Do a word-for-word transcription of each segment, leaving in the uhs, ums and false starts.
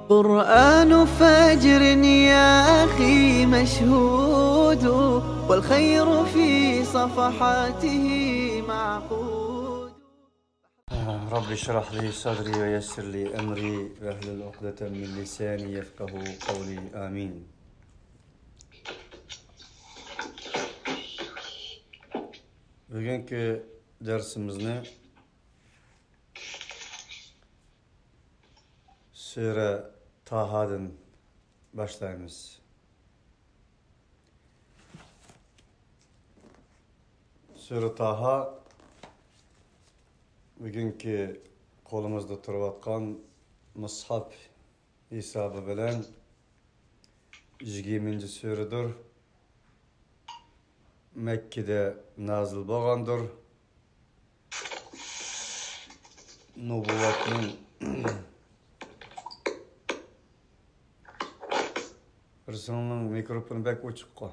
قرآن فجر يا أخي مشهود، والخير في صفحاته معقود. رب اشرح لي صدري ويسر لي أمري واحلل عقدة من لساني يفقهوا قولي. آمين. بۈگۈنكى دەرسىمىزنى سۈرە تاھادىن باشلايمىز. سۈرە تاھا بۈگۈنكى قولىمىزدا تۇرۇۋاتقان مۇسھەپ ھېسابى بىلەن يىگىرمىنچى سۈرىدۇر. مەككىدە نازىل بولغاندۇر. نۇبۇۋۋەتنىڭ، بىرسىڭنىڭ مىكروفونى بەك ئوچۇققۇ.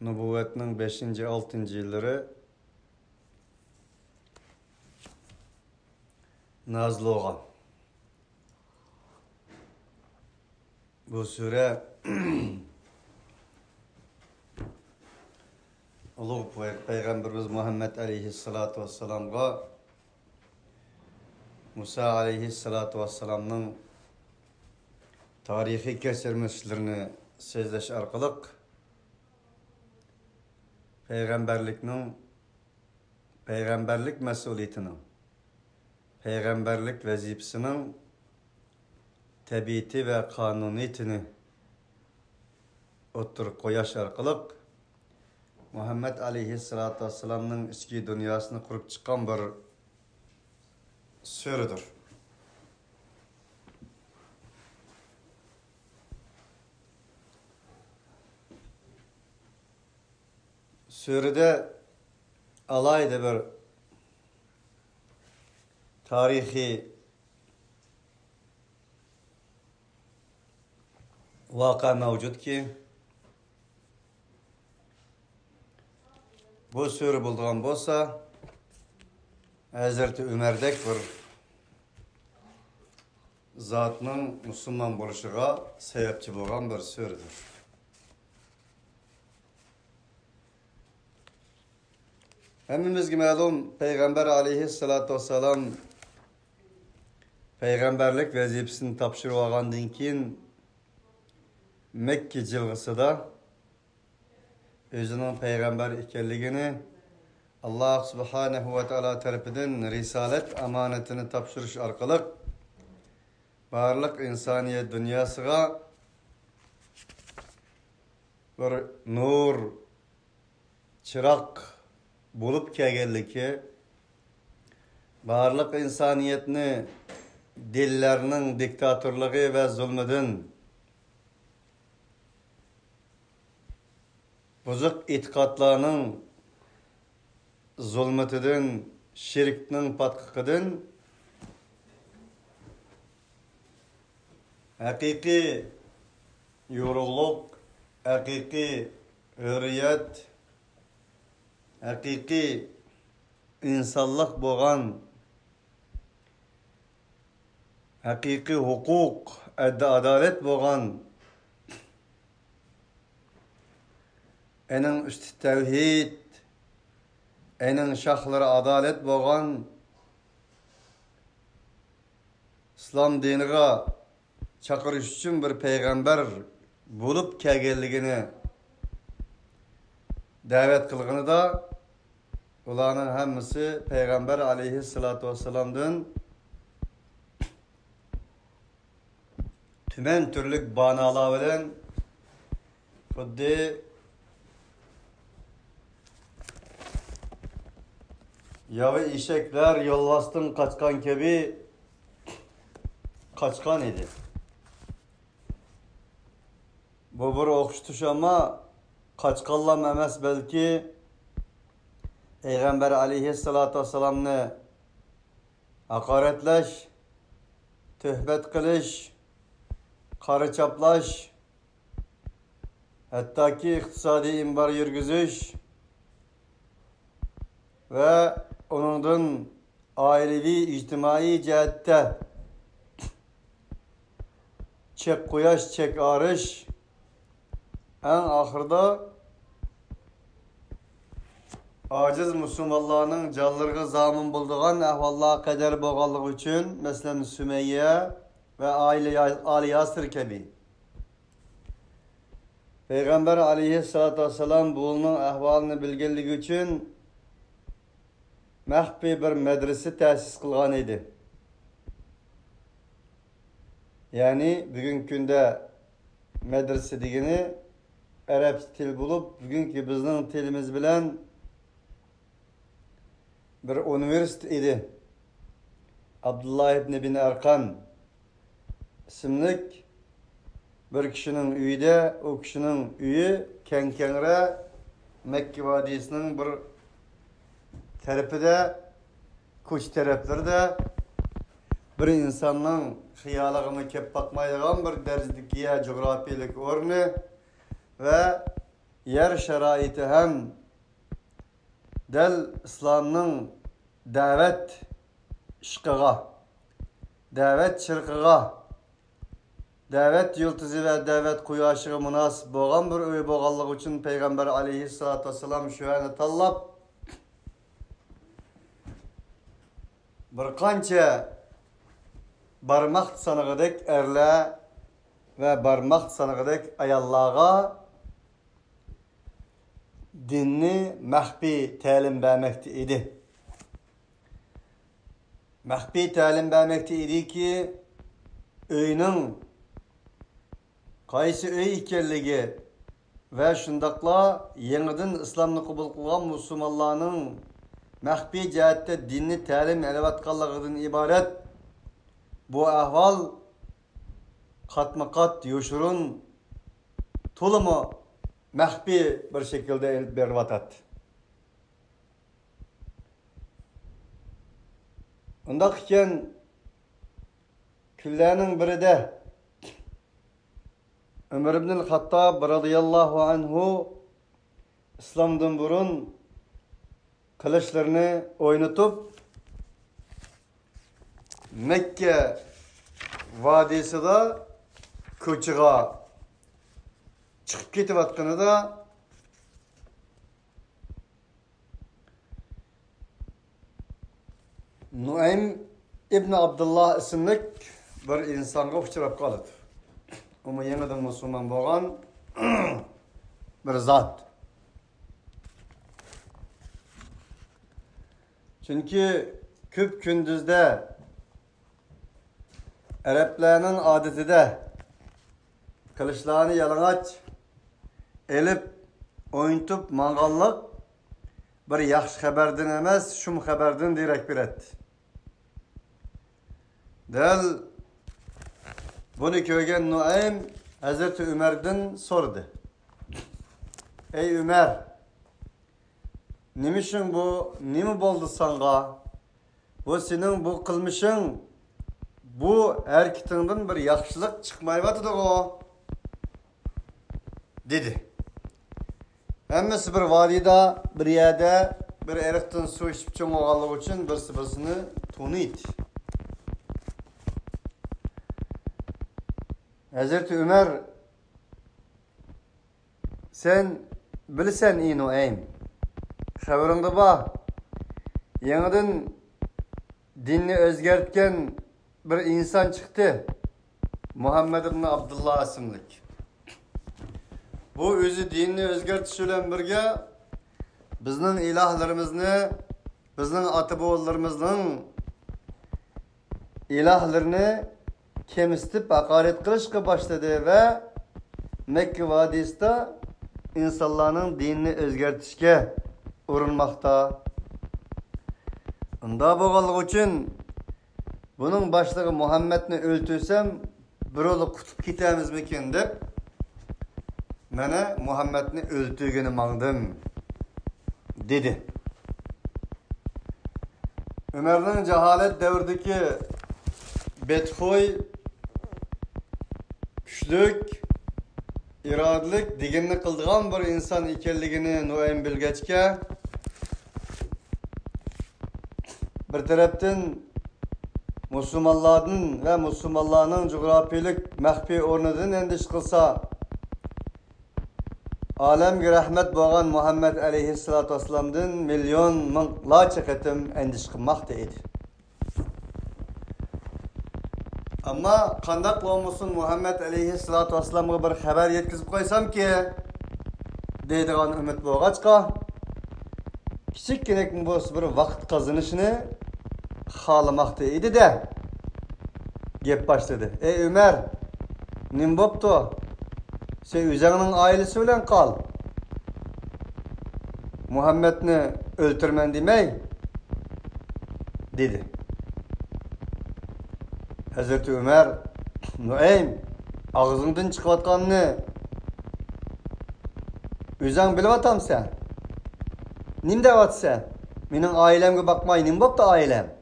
نۇبۇۋۋەتنىڭ بەشىنچى، ئالتىنچى يىللىرى نازىل بولغان. بۇ سۈرە ئۇلۇغ پەي-، پەيغەمبىرىمىز مۇھەممەد ئەلەيھىسسالاتۇ ۋەسسالامغا مۇسا ئەلەيھىسسالاتۇ ۋەسسالامنىڭ تارىخىي كەچۈرمىشلىرىنى سۆزلەش ئارقىلىق پەيغەمبەرلىكنىڭ، پەيغەمبەرلىك مەسئۇلىيىتىنىڭ، پەيغەمبەرلىك ۋەزىپىسىنىڭ تەبىئىتى ۋە قانۇنىيىتىنى ئوتتۇرىغا قويۇش ئارقىلىق، مۇھەممەد ئەلەيھىسسالاتۇ ۋەسسالامنىڭ ئىچكى دۇنياسىنى قۇرۇپ چىققان بىر سۈرىدۇر. سۈرىدە ئالاھىدە بىر تارىخىي ۋەقە مەۋجۇتكى، بۇ سۈرە بولىدىغان بولسا، ھەزرىتى ئۆمەردەك بىر زاتنىڭ مۇسۇلمان بولۇشىغا سەۋەبچى بولغان بىر سۈرىدۇر. ھەممىمىزگە مەلۇم، پەيغەمبەر ئەلەيھىسسالاتۇ ۋەسسالام پەيغەمبەرلىك ۋەزىپىسىنى تاپشۇرۇۋالغاندىن كېيىن، مەككە جىلغىسىدا ئۆزىنىڭ پەيغەمبەر ئىكەنلىكىنى، ئاللاھ سۇبھانەھۇ ۋە تائالا تەرىپىدىن رىسالەت ئامانىتىنى تاپشۇرۇش ئارقىلىق، بارلىق ئىنسانىيەت دۇنياسىغا بىر نۇر، چىراغ بولۇپ كەلگەنلىكى، بارلىق ئىنسانىيەتنى دىنلەرنىڭ دىكتاتورلۇقى ۋە زۇلمىدىن، بۇزۇق ئېتىقادلارنىڭ زۇلمىتىدىن، شىركنىڭ پاتقىقىدىن ھەقىقىي يورۇقلۇق، ھەقىقىي ھۆرىيەت، ھەقىقىي ئىنسانلىق بولغان، ھەقىقىي ھوقۇق، ئەددى-ئادالەت بولغان، ئېنىڭ ئۈستى تەۋھىد، ئېنىڭ شاخلىرى ئادالەت بولغان ئىسلام دىنىغا چاقىرىش ئۈچۈن بىر پەيغەمبەر بولۇپ كەلگەنلىكىنى دەۋەت قىلغىنىدا، ئۇلارنىڭ ھەممىسى پەيغەمبەر ئەلەيھىسسالاتۇ ۋەسسالامدىن تۈمەن تۈرلۈك بانالار بىلەن خۇددى ياۋا ئېشەكلەر يولۋاستىن قاچقان كەبى قاچقان ئىدى. بۇ بىر ئوخشىتىش، ئەمما قاچقانلام ئەمەس، بەلكى پەيغەمبەر ئەلەيھىسسالاتۇ ۋەسسالامنى ھاقارەتلەش، تۆھمەت قىلىش، قارا چاپلاش، ھەتتاكى ئىقتىسادىي ئېمبارگو يۈرگۈزۈش ۋە ئۇنىڭدىن ئائىلىۋى، ئىجتىمائىي جەھەتتە، چەك قۇياش، چەك ئارىش، ئەڭ ئاخىرىدا ئاجىز مۇسۇلمانلارنىڭ جانلىرىغا زامىن بولىدىغان ئەھۋاللارغا قەدەر بولغانلىقى ئۈچۈن، مەسىلەن، سۈمەييە ۋە ئائىلە يا-، ئالى ياسىر كەبى. پەيغەمبەر ئەلەيھىسسالاتۇ ۋەسسالام بۇنىڭ ئەھۋالىنى بىلگەنلىكى ئۈچۈن مەخپىي بىر مەدرىسە تەسىس قىلغان ئىدى. يەنى بۈگۈنكى كۈندە مەدرىسە دېگىنى ئەرەبچە تىل بولۇپ، بۈگۈنكى بىزنىڭ تىلىمىز بىلەن بىر ئۇنىۋېرسىتېت ئىدى. ئابدۇللا ئىبنى بىن ئەرقەم ئىسىملىك بىر كىشىنىڭ ئۆيىدە، ئۇ كىشىنىڭ ئۆيى كەڭ-كەڭرە، مەككە ۋادىسىنىڭ بىر تەرىپىدە، كوچا تەرەپلىرىدە، بىر ئىنساننىڭ خىيالىغىمۇ كەپ باقمايدىغان بىر دەرىجىدىكى يەر جۇغراپىيەلىك ئورنى ۋە يەر شارائىتى ھەم دەل ئىسلامنىڭ دەۋەت ئىشقىغا، دەۋەت چىرىغىغا، دەۋەت يۇلتۇزى ۋە دەۋەت قۇياشىغا مۇناسىپ بولغان بىر ئۆي بولغانلىقى ئۈچۈن پەيغەمبەر ئەلەيھىسسالاتۇ ۋەسسالام شۇ يەرنى تاللاپ، بىر قانچە بارماق سانىغۇدەك ئەرلەر ۋە بارماق سانىغۇدەك ئاياللارغا دىننى مەخپىي تەلىم بەرمەكتە ئىدى. مەخپىي تەلىم بەرمەكتە ئىدىكى، ئۆينىڭ قايسى ئۆي ئىكەنلىكى ۋە شۇنداقلا يېڭىدىن ئىسلامنى قوبۇل قىلغان مۇسۇلمانلارنىڭ مەخپىي جەھەتتە دىننى تەلىم ئېلىۋاتقانلىقىدىن ئىبارەت بۇ ئەھۋال قاتمۇ قات، يوشۇرۇن، تولىمۇ مەخپىي بىر شەكىلدە ئېلىپ بېرىلىۋاتاتتى. ئۇنداق ئىكەن، كۈنلەرنىڭ بىرىدە ئۆمەر ئىبنىل خاتتاب رازىياللاھۇ ئەنھۇ ئىسلامدىن بۇرۇن قىلىچلىرىنى ئوينىتىپ، مەككە ۋادىسىدا كوچىغا چىقىپ كېتىۋاتقىنىدا، نۇئەيم ئىبن ئابدۇللا ئىسىملىك بىر ئىنسانغا ئۇچراپ قالىدۇ. ئۇمۇ يېڭىدىن مۇسۇلمان بولغان بىر زات. چۈنكى كۆپ كۈندۈزدە ئەرەبلەرنىڭ ئادىتىدە قىلىچلارنى يالىڭاچ ئېلىپ، ئوينىتىپ ماڭغانلىق بىر ياخشى خەۋەردىن ئەمەس، شۇم خەۋەردىن دېرەك بېرەتتى. دەل بۇنى كۆرگەن نۇئەيم ھەزرىتى ئۆمەردىن سورىدى: «ئەي ئۆمەر، نېمە ئىشىڭ بۇ؟ نېمە بولدى ساڭا؟ بۇ سېنىڭ بۇ قىلمىشىڭ، بۇ ھەرىكىتىڭدىن بىر ياخشىلىق چىقمايۋاتىدىغۇ؟» دېدى. ھەممىسى بىر ۋادىدا، بىر يەردە، بىر ئېرىقتىن سۇ ئىچىپ چوڭ بولغانلىقى ئۈچۈن بىرسى بىرسىنى تونۇيتتى. ھەزرىتى ئۆمەر: «سەن بىلىسەن، ئى نۇئەيم، خەۋىرىڭدە بار، يېڭىدىن دىننى ئۆزگەرتكەن بىر ئىنسان چىقتى، مۇھەممەد ئىبن ئابدۇللا ئىسىملىك. بۇ ئۆزى دىننى ئۆزگەرتىش بىلەن بىرگە، بىزنىڭ ئىلاھلىرىمىزنى، بىزنىڭ ئاتا-بوۋىلىرىمىزنىڭ ئىلاھلىرىنى كەمسىتىپ ھاقارەت قىلىشقا باشلىدى ۋە مەككە ۋادىسىدا ئىنسانلارنىڭ دىنىنى ئۆزگەرتىشكە ئۇرۇنماقتا. ئۇنداق بولغانلىقى ئۈچۈن، بۇنىڭ باشلىقى مۇھەممەدنى ئۆلتۈرسەم، بىراۋلار قۇتۇپ كېتەرمىزمىكىن دەپ، مانا مۇھەممەدنى ئۆلتۈرگىلى ماڭدىم» دېدى. ئۆمەرنىڭ جاھالەت دەۋرىدىكى بەتخۇي، كۈچلۈك، ئىرادىلىك، دېگىنىنى قىلىدىغان بىر ئىنسان ئىكەنلىكىنى نۇئەيم بىلگەچكە، بىر تەرەپتىن مۇسۇلمانلاردىن ۋە مۇسۇلمانلارنىڭ جۇغراپىيىلىك مەخپىي ئورنىدىن ئەندىشە قىلسا، ئالەمگە رەھمەت بولغان مۇھەممەد ئەلەيھىسسالاتۇ ۋەسسالامدىن مىليون مىڭلارچە قېتىم ئەندىشە قىلماقتا ئىدى. ئەمما قانداق بولمىسۇن، مۇھەممەد ئەلەيھىسسالاتۇ ۋەسسالامغا بىر خەۋەر يەتكۈزۈپ قويسامكى، دەيدىغان ئۈمىد بولغاچقا، كىچىككىنە بولسا بىر ۋاقىت قازىنىشنى خالىماقتا ئىدى-دە، گەپ باشلىدى. ئەي ئۆمەر، نېمە بوپتۇ؟ سەن ئۆزۈڭنىڭ ئائىلىسى بىلەن قال. مۇھەممەدنى ئۆلتۈرىمەن دېمەي، دېدى. ھەزرىتى ئۆمەر، نۇئەيم، ئاغزىڭدىن چىقىۋاتقاننى ئۆزۈڭ بىلىۋاتامسەن؟ نېمە دەۋاتىسەن؟ مېنىڭ ئائىلەمگە باقماي نېمە بوپتۇ ئائىلەم؟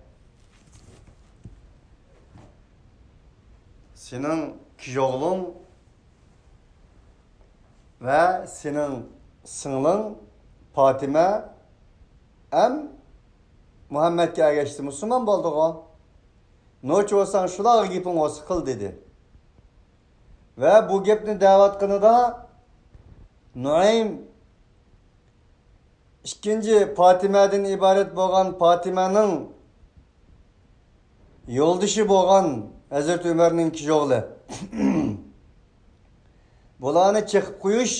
سېنىڭ كىچىك ئوغلۇڭ ۋە سېنىڭ سىڭلىڭ پاتىمە ھەم مۇھەممەدكە ئەگەشتى، مۇسۇلمان بولدىغۇ. نوچى بولساڭ شۇلارغا گېپىڭ بولسا قىل، دېدى. ۋە بۇ گەپنى دەۋاتقىنىدا نۇئەيم ئىككىنچى پاتىمەدىن ئىبارەت بولغان پاتىمەنىڭ يولدىشى بولغان ھەزرىتى ئۆمەرنىڭ كىچىك ئوغلى. بۇلارنى چېقىپ قويۇش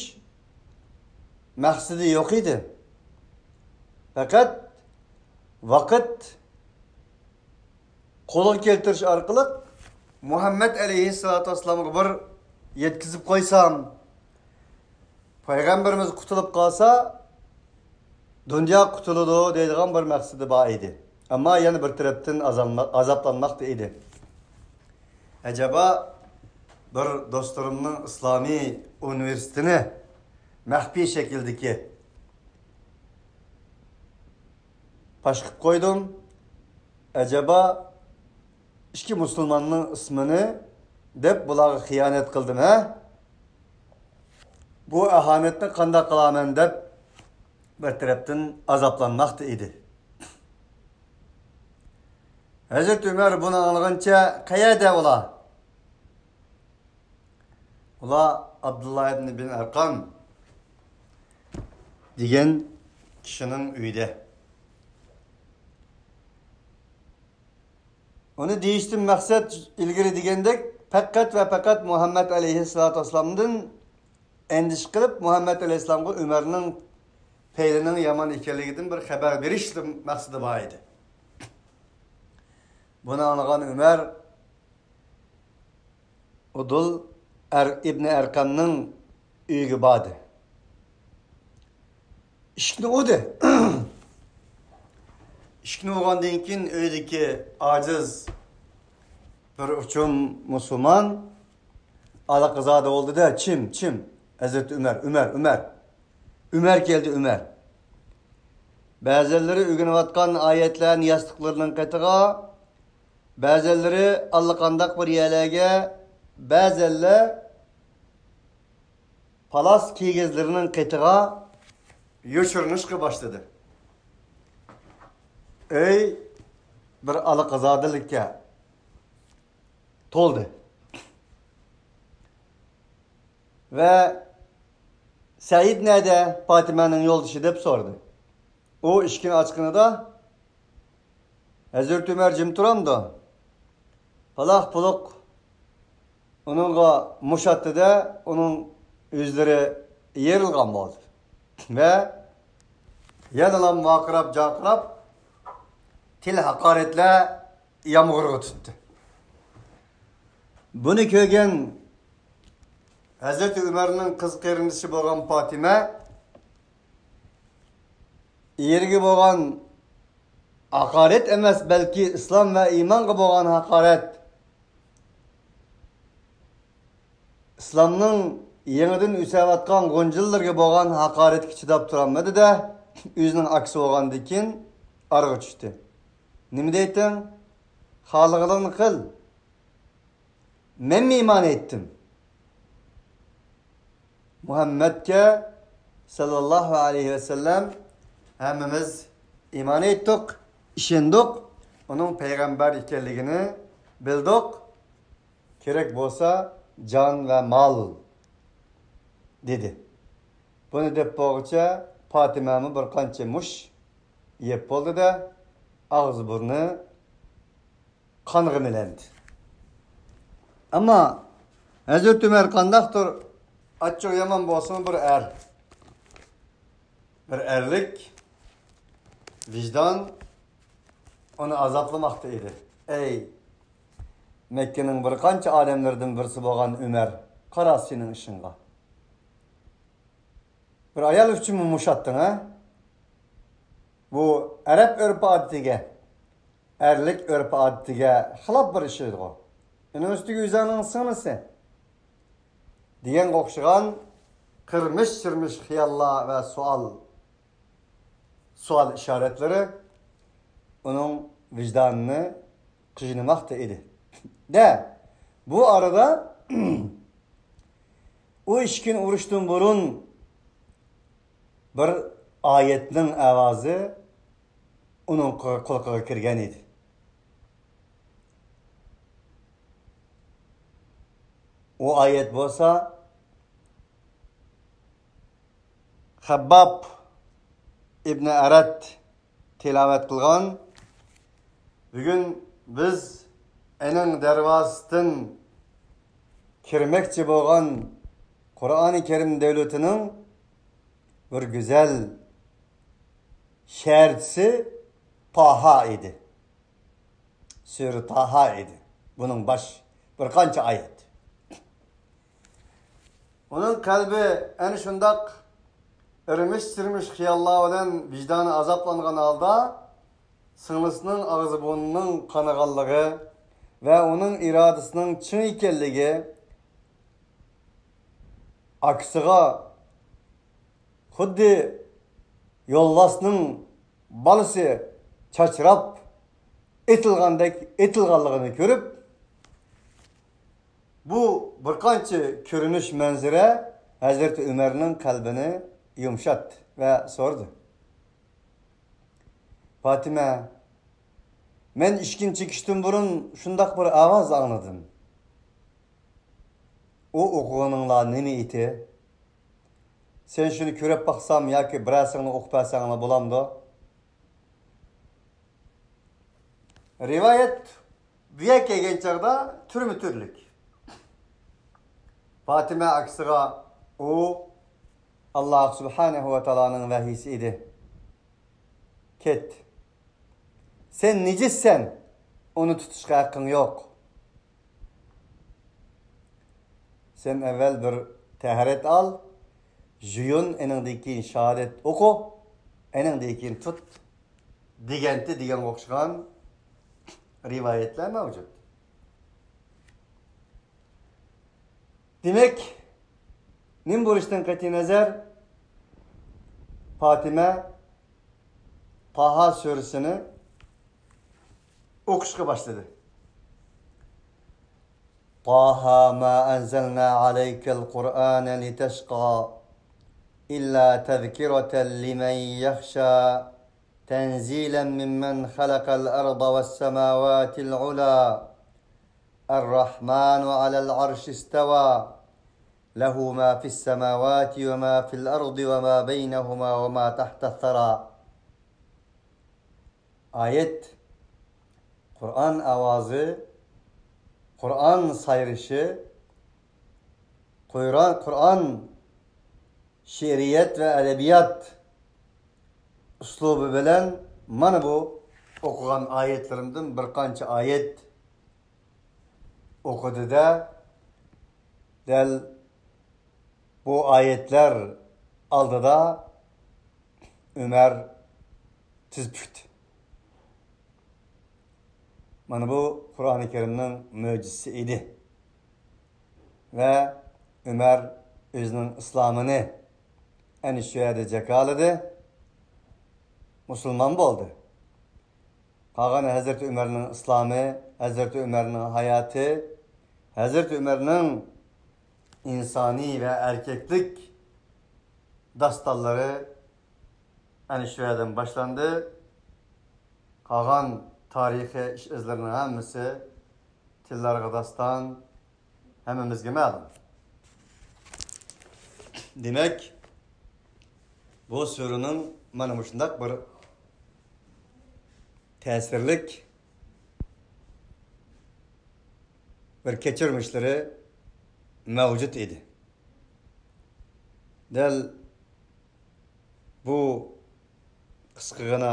مەقسىتى يوق ئىدى. پەقەت ۋاقىت قولغا كەلتۈرۈش ئارقىلىق مۇھەممەد ئەلەيھىسسالاتۇ ۋەسسالامغا بىر يەتكۈزۈپ قويسام، پەيغەمبىرىمىز قۇتۇلۇپ قالسا، دۇنيا قۇتۇلىدۇ دەيدىغان بىر مەقسىتى بار ئىدى. ئەمما يەنە بىر تەرەپتىن ئازابلا-، ئازابلانماقتا ئىدى. ئەجەبا، بىر دوستلىرىمنىڭ ئىسلامىي ئۇنىۋېرسىتېتىنى مەخپىي شەكىلدىكى پاش قىلىپ قويدۇم. ئەجەبا، ئىككى مۇسۇلماننىڭ ئىسمىنى دەپ بۇلارغا خىيانەت قىلدىم، ھە؟ بۇ ئاھانەتنى قانداق قىلارمەن دەپ بىر تەرەپتىن ئازابلانماقتا ئىدى. ھەزرىتى ئۆمەر بۇنى ئاڭلىغىنىچە، قەيەردە ئۇلار؟ ئۇلار ئابدۇللا ئىبنى بىن ئەرقام دېگەن كىشىنىڭ ئۆيىدە. ئۇنى دېيىشتىن مەقسەت ئىلگىرى دېگەندەك پەقەت ۋە پەقەت مۇھەممەد ئەلەيھىسسالاتۇ ۋەسسالامدىن ئەندىشە قىلىپ، مۇھەممەد ئەلەيھىسسالامغا ئۆمەرنىڭ پەيلىنىڭ يامان ئىكەنلىكىدىن بىر خەۋەر بېرىش مەقسىتى بار ئىدى. بۇنى ئاڭلىغان ئۆمەر ئۇدۇل ئەر-، ئىبنى ئەرقەمنىڭ ئۆيىگە باردى. ئىشىكنى ئۇردى. ئىشىكنى ئۇرغاندىن كېيىن ئۆيدىكى ئاجىز بىر ئۇچۇم مۇسۇلمان ئالىقىزادە بولدى-دە، چىم، چىم. ھەزرىتى ئۆمەر، ئۆمەر، ئۆمەر. ئۆمەر كەلدى، ئۆمەر. بەزەنلىرى ئۆگىنىۋاتقان ئايەتلەرنى ياستۇقلىرىنىڭ قېتىغا، بەزەنلىرى ئاللىقانداق بىر يەرلەرگە، بەزەنلەر پالاس كىگىزلىرىنىڭ قېتىغا يوشۇرۇنۇشقا باشلىدى. ئۆي بىر ئالىقىزادىلىككە تولدى. ۋە سەئىد نەدە؟ پاتىمەنىڭ يولدىشى، دەپ سورىدى. ئۇ ئىشىكنى ئاچقىنىدا، ھەزرىتى ئۆمەر جىم تۇرامدۇ؟ پالاق-پۇلۇق ئۇنىڭغا مۇش ئاتتى-دە، ئۇنىڭ يۈزلىرى يېرىلغان بولدى. ۋە يەنىلا ۋارقىراپ-جارقىراپ، تىل ھاقارەتلەر يامغۇرغا تۇتتى. بۇنى كۆرگەن ھەزرىتى ئۆمەرنىڭ قىز قېرىندىشى بولغان پاتىمە، ئېرىگە بولغان ھاقارەت ئەمەس، بەلكى ئىسلام ۋە ئىمانغا بولغان ھاقارەت، ئىسلامنىڭ يېڭىدىن ئۆسۈۋاتقان غۇنچىلىرىغا بولغان ھاقارەتكە چىداپ تۇرالمىدى-دە، ئۆزىنىڭ ئاكىسى بولغاندىن كېيىن ئارىغا چۈشتى. نېمە دەيتتىڭ؟ خالىغىنىڭنى قىل. مەنمۇ ئىمان ئېيتتىم. مۇھەممەدكە ساللاللاھۇ ئەلەيھى ۋەسەللەم ھەممىمىز ئىمان ئېيتتۇق، ئىشەندۇق. ئۇنىڭ پەيغەمبەر ئىكەنلىكىنى بىلدۇق. كېرەك بولسا جان ۋە مال، دېدى. بۇنى دەپ بولغۇچە پاتىمەمۇ بىر قانچە مۇش يەپ بولدى-دە، ئاغزى بۇرنى قانغا مىلەندى. ئەمما ھەزرىتى ئۆمەر قانداقتۇر ئاچچىقى يامان بولسىمۇ بىر ئەر. بىر ئەرلىك ۋىجدان ئۇنى ئازابلىماقتا ئىدى. ئەي، مەككىنىڭ بىر قانچە ئالىملىرىدىن بىرسى بولغان ئۆمەر، قارا سېنىڭ ئىشىڭغا. بىر ئايال ئۈچۈنمۇ مۇشاتتىڭ، ھە؟ بۇ ئەرەب ئۆرپ-ئادىتىگە، ئەرلىك ئۆرپ-ئادىتىگە خىلاپ بىر ئىش ئىدىغۇ. ئۇنىڭ ئۈستىگە ئۆزۈڭنىڭ سىڭلىسى. دېگەنگە ئوخشىغان قىرمىش-چىرمىش خىياللار ۋە سوئال، سوئال ئىشارەتلىرى ئۇنىڭ ۋىجدانىنى قىينىماقتا ئىدى. دە، بۇ ئارىدا ئۇ ئىككى كۈن ئۇرۇشتىن بۇرۇن بىر ئايەتنىڭ ئاۋازى ئۇنىڭ قۇ-، قۇلىقىغا كىرگەن ئىدى. ئۇ ئايەت بولسا خەبباب ئىبنى ئەرەت تىلاۋەت قىلغان، بۈگۈن بىز ئېنىڭ دەرۋازىسىدىن كىرمەكچى بولغان قۇرئانى كەرىم دۆلىتىنىڭ بىر گۈزەل شەھەرچىسى تاھا ئىدى. سۈرە تاھا ئىدى. بۇنىڭ باش بىر قانچە ئايەت. ئۇنىڭ قەلبى ئەنە شۇنداق ئىرمىش-چىرمىش خىياللار بىلەن ۋىجدانى ئازابلانغان ھالدا، سىڭلىسىنىڭ ئاغزى بۇرنىنىڭ قانىغانلىقى ۋە ئۇنىڭ ئىرادىسىنىڭ چىڭ ئىكەنلىكى، ئاكىسىغا خۇددى يولۋاسنىڭ بالىسى چاچراپ ئېتىلغاندەك ئېتىلغانلىقىنى كۆرۈپ، بۇ بىر قانچە كۆرۈنۈش مەنزىرە ھەزرىتى ئۆمەرنىڭ قەلبىنى يۇمشاتتى ۋە سورىدى. پاتىمە، مەن ئىشىكنى چېكىشتىن بۇرۇن شۇنداق بىر ئاۋاز ئاڭلىدىم. ئۇ ئوقۇغىنىڭلار نېمە ئىدى؟ سەن شۇنى كۆرۈپ باقسام ياكى بىرەرسىڭلار ئوقۇپ بەرسەڭلار بولامدۇ؟ رىۋايەت بۇ يەرگە كەلگەن چاغدا تۈرمە تۈرلۈك. پاتىمە ئاكىسىغا، ئۇ ئاللا سۇبھانەھۇ ۋە تائالانىڭ ۋەھىيسى ئىدى. كەت. سەن نىجىسسەن، ئۇنى تۇتۇشقا ھەققىڭ يوق. سەن ئەۋۋەل بىر تەھارەت ئال، يۇيۇن، ئېنىڭدىن كېيىن شاھادەت ئوقۇ، ئېنىڭدىن كېيىن تۇت، دېگەنتى دېگەنگە ئوخشىغان رىۋايەتلەر مەۋجۇت. دېمەك، نېمە بولۇشتىن قەتئىينەزەر، پاتىمە تاھا سۈرىسىنى ئوقۇشقا باشلىدى. طه ما أنزلنا عليك القرآن لتشقى إلا تذكرة لمن يخشى تنزيلا ممن خلق الأرض والسماوات العلى الرحمن على العرش استوى له ما في السماوات وما في الأرض وما بينهما وما تحت الثرى. ئايەت، قۇرئان ئاۋازى، قۇرئان سايرىشى، قۇرئان، قۇرئان شېئىرىيەت ۋە ئەدەبىيات ئۇسلۇبى بىلەن مانا بۇ ئوقۇغان ئايەتلىرىمدىن بىر قانچە ئايەت ئوقۇدى-دە، دەل بۇ ئايەتلەر ئالدىدا ئۆمەر تىز پۈكتى. مانا بۇ قۇرئانى كەرىمنىڭ مۆجىزىسى ئىدى. ۋە ئۆمەر ئۆزىنىڭ ئىسلامىنى ئەنە شۇ يەردە جاكارلىدى، مۇسۇلمان بولدى. قالغان ھەزرىتى ئۆمەرنىڭ ئىسلامى، ھەزرىتى ئۆمەرنىڭ ھاياتى، ھەزرىتى ئۆمەرنىڭ ئىنسانىي ۋە ئەركەكلىك داستانلىرى ئەنە شۇ يەردىن باشلاندى. قالغان تارىخىي ئىش-ئىزلىرىنىڭ ھەممىسى تىللارغا داستان، ھەممىمىزگە مەلۇم. دېمەك، بۇ سۈرىنىڭ مانا مۇشۇنداق بىر تەسىرلىك بىر كەچۈرمىشلىرى مەۋجۇت ئىدى. دەل بۇ قىسقىغىنا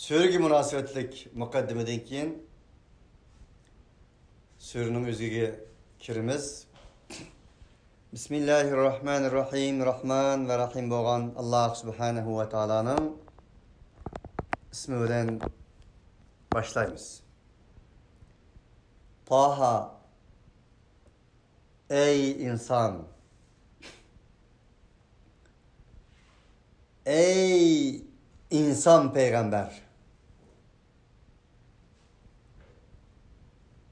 سۈرىگە مۇناسىۋەتلىك مۇقەددىمىدىن كېيىن سۈرىنىڭ ئۆزىگە كىرىمىز. بىسمىللاھىر راھمانىر راھىم. راھمان ۋە رەھىم بولغان ئاللاھ سۇبھانەھۇ ۋە تائالانىڭ ئىسمى بىلەن باشلايمىز. تاھا. ئەي ئىنسان! ئەي ئىنسان پەيغەمبەر!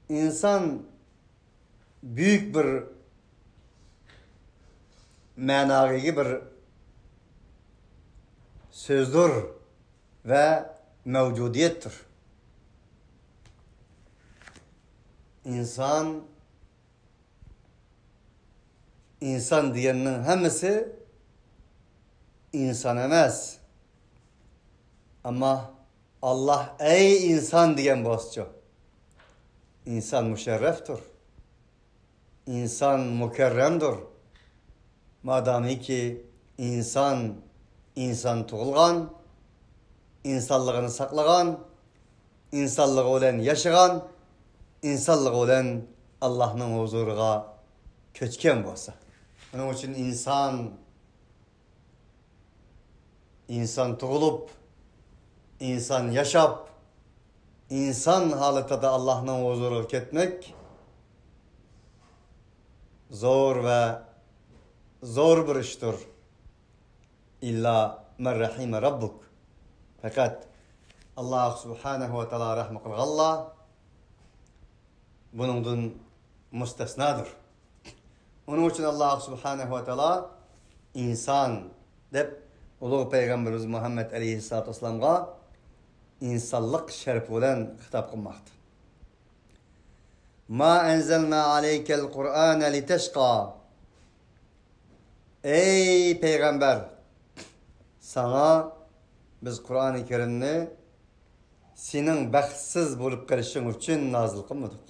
ئىنسان بۈيۈك بىر مەناغا ئىگە بىر سۆزدۇر ۋە مەۋجۇدىيەتتۇر. ئىنسان، ئىنسان دېگەننىڭ ھەممىسى ئىنسان ئەمەس. ئەمما ئاللاھ ئەي ئىنسان دېگەن بولسىچۇ؟ ئىنسان مۇشەررەفتۇر. ئىنسان مۇكەررەمدۇر. مادامىكى ئىنسان، ئىنسان تۇغۇلغان، ئىنسانلىقىنى ساقلىغان، ئىنسانلىقى بىلەن ياشىغان، ئىنسانلىقى بىلەن ئاللاھنىڭ ھۇزۇرىغا كۆچكەن بولسا. شۇنىڭ ئۈچۈن ئىنسان ئىنسان تۇغۇلۇپ، ئىنسان ياشاپ، ئىنسان ھالىتىدە ئاللاھنىڭ ھۇزۇرىغا كەتمەك زور ۋە زور بىر ئىشتۇر. ئىللا مەن رەھىمە رەببۇك. پەقەت ئاللاھ سۇبھانەھۇ ۋە تائالا رەھمى قىلغانلا بۇنىڭدىن مۇستەسنادۇر. ئۇنىڭ ئۈچۈن ئاللاھ سۇبھانەھۇ ۋە تائالا ئىنسان دەپ ئۇلۇغ پەيغەمبىرىمىز مۇھەممەد ئەلەيھىسسالاتۇ ۋەسسالامغا ئىنسانلىق شەرىپى بىلەن خىتاب قىلماقتا. ما ئەنزەلنا ئەلەيكەل قۇرئانە لىتەشقا. ئەي پەيغەمبەر، ساڭا بىز قۇرئانى كەرىمنى سېنىڭ بەختسىز بولۇپ قېلىشىڭ ئۈچۈن نازىل قىلمىدۇق.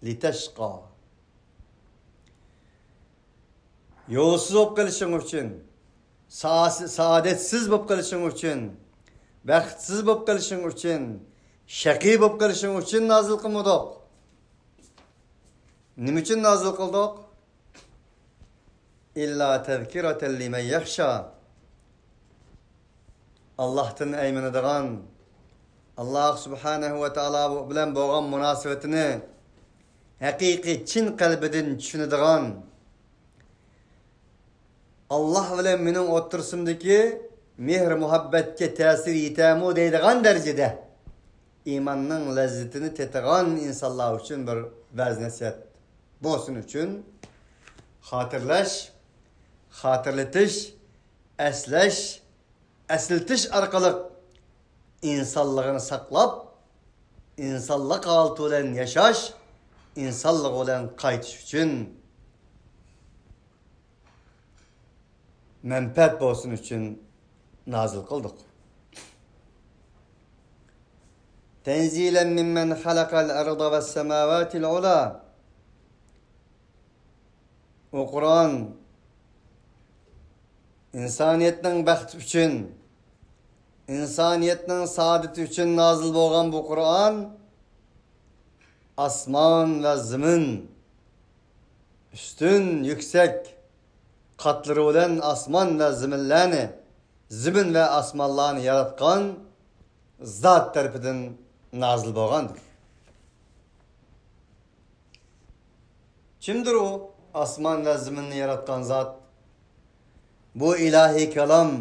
لىتەشقا. يولسىز بولۇپ قېلىشىڭ ئۈچۈن، سا-، سائادەتسىز بولۇپ قېلىشىڭ ئۈچۈن، بەختسىز بولۇپ قېلىشىڭ ئۈچۈن، شەقىي بولۇپ قېلىشىڭ ئۈچۈن نازىل قىلمىدۇق. نېمە ئۈچۈن نازىل قىلدۇق؟ ئىللا تەزكىراتەن لىمەن يەخشا. ئاللاھتىن ئەيمىنىدىغان، ئاللاھ سۇبھانەھۇ ۋە تائالا بىلەن بولغان مۇناسىۋىتىنى ھەقىقىي چىن قەلبىدىن چۈشىنىدىغان، ئاللاھ بىلەن مېنىڭ ئوتتۇرىسىمدىكى مېھىر-مۇھەببەتكە تەسىر يېتەرمۇ دەيدىغان دەرىجىدە ئىماننىڭ لەززىتىنى تېتىغان ئىنسانلار ئۈچۈن بىر ۋەز-نەسىھەت بولسۇن ئۈچۈن خاتىرىلەش، خاتىرىلىتىش، ئەسلەش، ئەسلىتىش ئارقىلىق ئىنسانلىقىنى ساقلاپ، ئىنسانلىق ھالىتى بىلەن ياشاش، ئىنسانلىقى بىلەن قايتىش ئۈچۈن مەنپەئەت بولسۇن ئۈچۈن نازىل قىلدۇق. تەنزىلەن مىممەن خەلەقەل ئەرزە ۋەسسەماۋاتىل ئۇلا. ئۇ قۇرئان ئىنسانىيەتنىڭ بەختى ئۈچۈن، ئىنسانىيەتنىڭ سائادىتى ئۈچۈن نازىل بولغان بۇ قۇرئان ئاسمان ۋە زېمىن، ئۈستۈن، يۈكسەك قاتلىرى بىلەن ئاسمان ۋە زېمىنلەرنى، زېمىن ۋە ئاسمانلارنى ياراتقان زات تەرىپىدىن نازىل بولغاندۇر. كىمدۇر ئۇ ئاسمان ۋە زېمىننى ياراتقان زات؟ بۇ ئىلاھىي كالام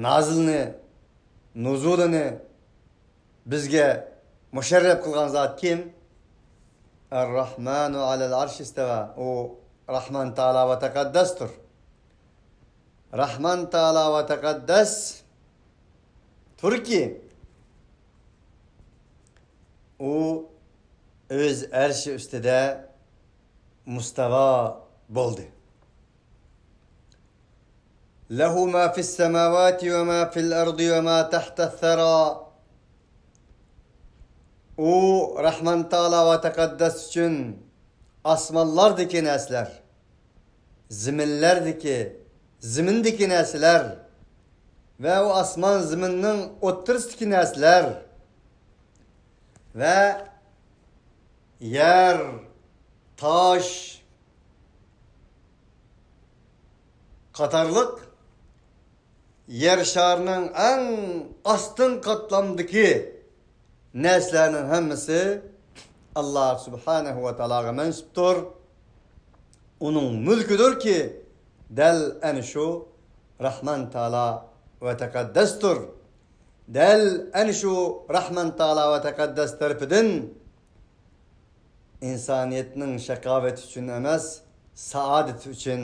نازىلنى، نۇزۇلىنى بىزگە مۇشەررەپ قىلغان زات كىم؟ ئەر-رەھمانۇ ئەلەل ئەرش ئىستەۋا. ئۇ راھمان تائالا ۋە تەقەددەستۇر. راھمان تائالا ۋە تەقەددەس تۇركى، ئۇ ئۆز ئەرشى ئۈستىدە مۇستەۋا بولدى. لَهُ مَا فِي السَّمَاوَاتِ وَمَا فِي الْأَرْضِ وَمَا تَحْتَ الثَّرَى. ئۇ رەھمان تائالا ۋە تەقەددەس ئۈچۈن ئاسمانلاردىكى نەرسىلەر، زېمىنلەردىكى، زېمىندىكى نەرسىلەر ۋە ئۇ ئاسمان زېمىننىڭ ئوتتۇرىسىدىكى نەرسىلەر ۋە يەر، تاش قاتارلىق يەر شارىنىڭ ئەڭ ئاستىنقى قاتلامدىكى نەرسىلەرنىڭ ھەممىسى ئاللا سۇبھانەھۇ ۋە تائالاغا مەنسۇپتۇر. ئۇنىڭ مۈلكىدۇركى، دەل ئەنە شۇ رەھمان تائالا ۋە تەقەددەستۇر. دەل ئەنە شۇ رەھمان تائالا ۋە تەقەددەس تەرىپىدىن ئىنسانىيەتنىڭ شاقاۋىتى ئۈچۈن ئەمەس، سائادىتى ئۈچۈن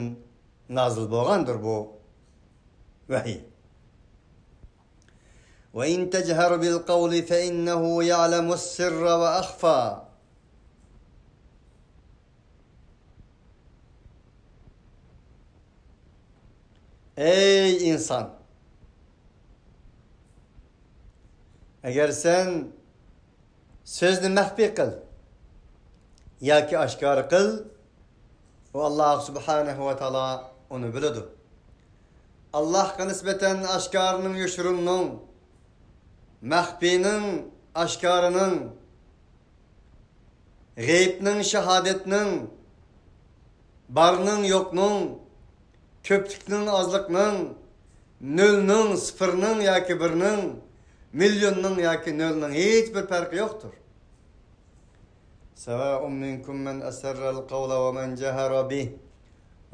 نازىل بولغاندۇر بۇ ۋەھىي. وَإِن تَجْهَرْ بِالْقَوْلِ فَإِنَّهُ يَعْلَمُ السِّرَّ وَأَخْفَى. ئەي ئىنسان! ئەگەر سەن سۆزنى مەخپىي قىل ياكى ئاشكارا قىل، ئۇ ئاللا سۇبھانەھۇ ۋە تائالا ئۇنى بىلىدۇ. ئاللاھقا نىسبەتەن ئاشكارىنىڭ، يوشۇرۇننىڭ، مەخپىينىڭ، ئاشكارىنىڭ، غەيىبنىڭ، شاھادەتنىڭ، بارنىڭ، يوقنىڭ، كۆپلۈكنىڭ، ئازلىقنىڭ، نۆلنىڭ، سىفىرنىڭ ياكى بىرنىڭ، مىليوننىڭ ياكى نۆلنىڭ ھېچ بىر پەرقى يوقتۇر. سَوَاءٌ مِنْكُمْ مَنْ أَسَرَّ الْقَوْلَ وَمَنْ جَهَرَ بِهِ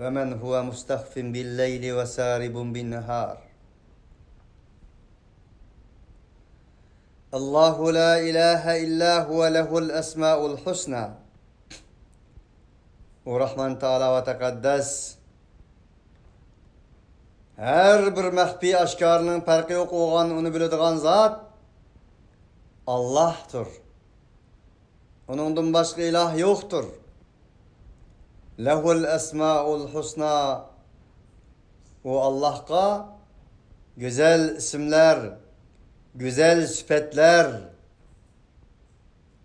وَمَنْ هُوَ مُسْتَخْفٍ بِاللَّيْلِ وَسَارِبٌ بِالنَّهَارِ. اللَّهُ لَا إِلَهَ إِلَّا هُوَ لَهُ الْأَسْمَاءُ الْحُسْنَى. ئۇ رەھمان تائالا ۋە تەقەددەس، ھەر بىر مەخپىي ئاشكارىنىڭ پەرقى يوق بولغان، ئۇنى بىلىدىغان زات ئاللاھتۇر. ئۇنىڭدىن باشقا ئىلاھ يوقتۇر. لَهُ الْأَسْمَاءُ الْحُسْنَى. ئۇ ئاللاھقا گۈزەل ئىسىملەر، گۈزەل سۈپەتلەر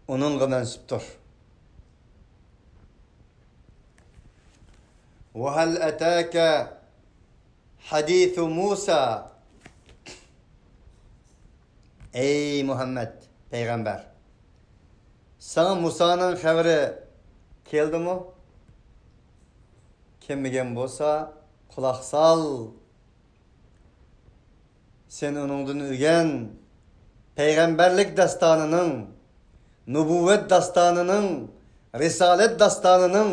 ئۇنىڭغا مەنسۇپتۇر. وَهَلْ أَتَاكَ حَدِيثُ مُوسَى. ئەي مۇھەممەد پەيغەمبەر، ساڭا مۇسانىڭ خەۋىرى كەلدىمۇ؟ كەلمىگەن بولسا، قۇلاق سال. سەن ئۇنىڭدىن ئۆگەن. پەيغەمبەرلىك داستانىنىڭ، نۇبۇۋۋەت داستانىنىڭ، رىسالەت داستانىنىڭ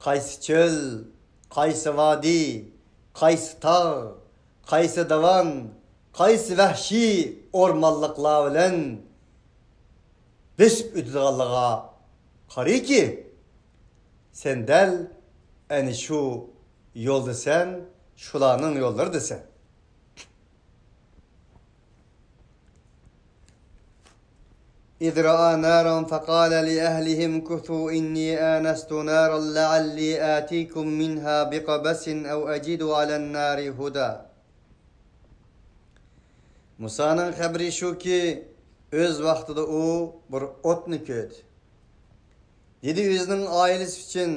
قايسى چۆل، قايسى ۋادى، قايسى تاغ، قايسى داۋان، قايسى ۋەھشىي ئورمانلىقلار بىلەن بېسىپ ئۆتىدىغانلىقىغا قارايكى، سەن دەل ئەنە شۇ يولدىسەن، شۇلارنىڭ يوللىرىدىسەن. إِذْ رَأَى نَارًا فَقَالَ لِأَهْلِهِ امْكُثُوا إِنِّي آنَسْتُ نَارًا لَعَلِّي آتِيكُم مِّنْهَا بِقَبَسٍ أَوْ أَجِدُ عَلَى النَّارِ هُدًى. مۇسانىڭ خەۋىرى شۇكى، ئۆز ۋاقتىدا ئۇ بىر ئوتنى كۆردى. دېدى ئۆزىنىڭ ئائىلىسى ئۈچۈن،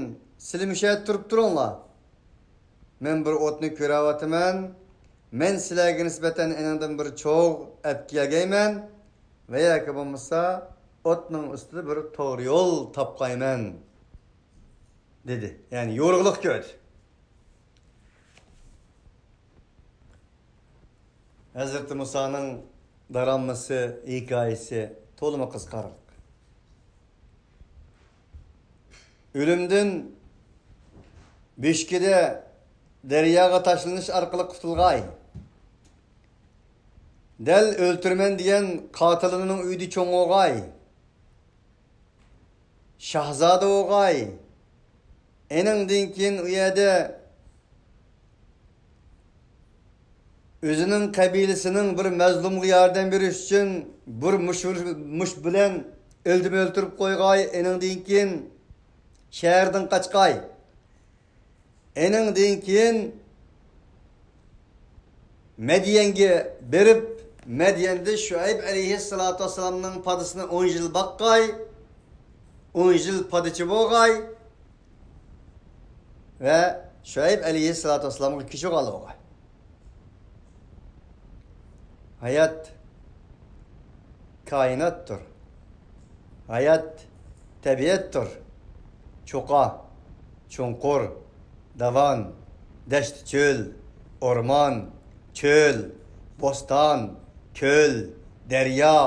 سىلە مۇشۇ يەردە تۇرۇپ تۇرۇڭلار. مەن بىر ئوتنى كۆرۈۋاتىمەن. مەن سىلەرگە نىسبەتەن ئېنىڭدىن بىر چوغ ئەپ كەلگەيمەن ۋە ياكى بولمىسا ئوتنىڭ ئۈستىدە بىر توغرا يول تاپقايمەن، دېدى. يەنى يورۇقلۇق كۆردى. ھەزرىتى مۇسانىڭ دارامىسى، ھېكايىسى تولىمۇ قىزىقارلىق. ئۆلۈمدىن بۆشۈكىدە دەرياغا تاشلىنىش ئارقىلىق قۇتۇلغاي. دەل ئۆلتۈرىمەن دېگەن قاتىلىنىڭ ئۆيىدە چوڭ بولغاي. شاھزادە بولغاي. ئېنىڭدىن كېيىن ئۇ يەردە ئۆزىنىڭ قەبىلىسىنىڭ بىر مەزلۇمغا ياردەم بېرىش ئۈچۈن بىر مۇش، مۇش بىلەن ئۆلتۈرۈپ، ئۆلتۈرۈپ قويغاي، ئېنىڭدىن كېيىن شەھەردىن قاچقاي. ئېنىڭدىن كېيىن مەديەنگە بېرىپ، مەديەندە شۇئەيب ئەلەيھىسسالاتۇ ۋەسسالامنىڭ پادىسىنى ئون يىل باققاي، ئون يىل پادىچى بولغاي ۋە شۇئەيب ئەلەيھىسسالاتۇ ۋەسسالامغا كۆچۈرۈۋالغاي. ھايات كائىناتتۇر. ھايات تەبىئەتتۇر. چوققا، چوڭقۇر، داۋان، دەشت-چۆل، ئورمان، چۆل، بوستان، كۆل، دەريا،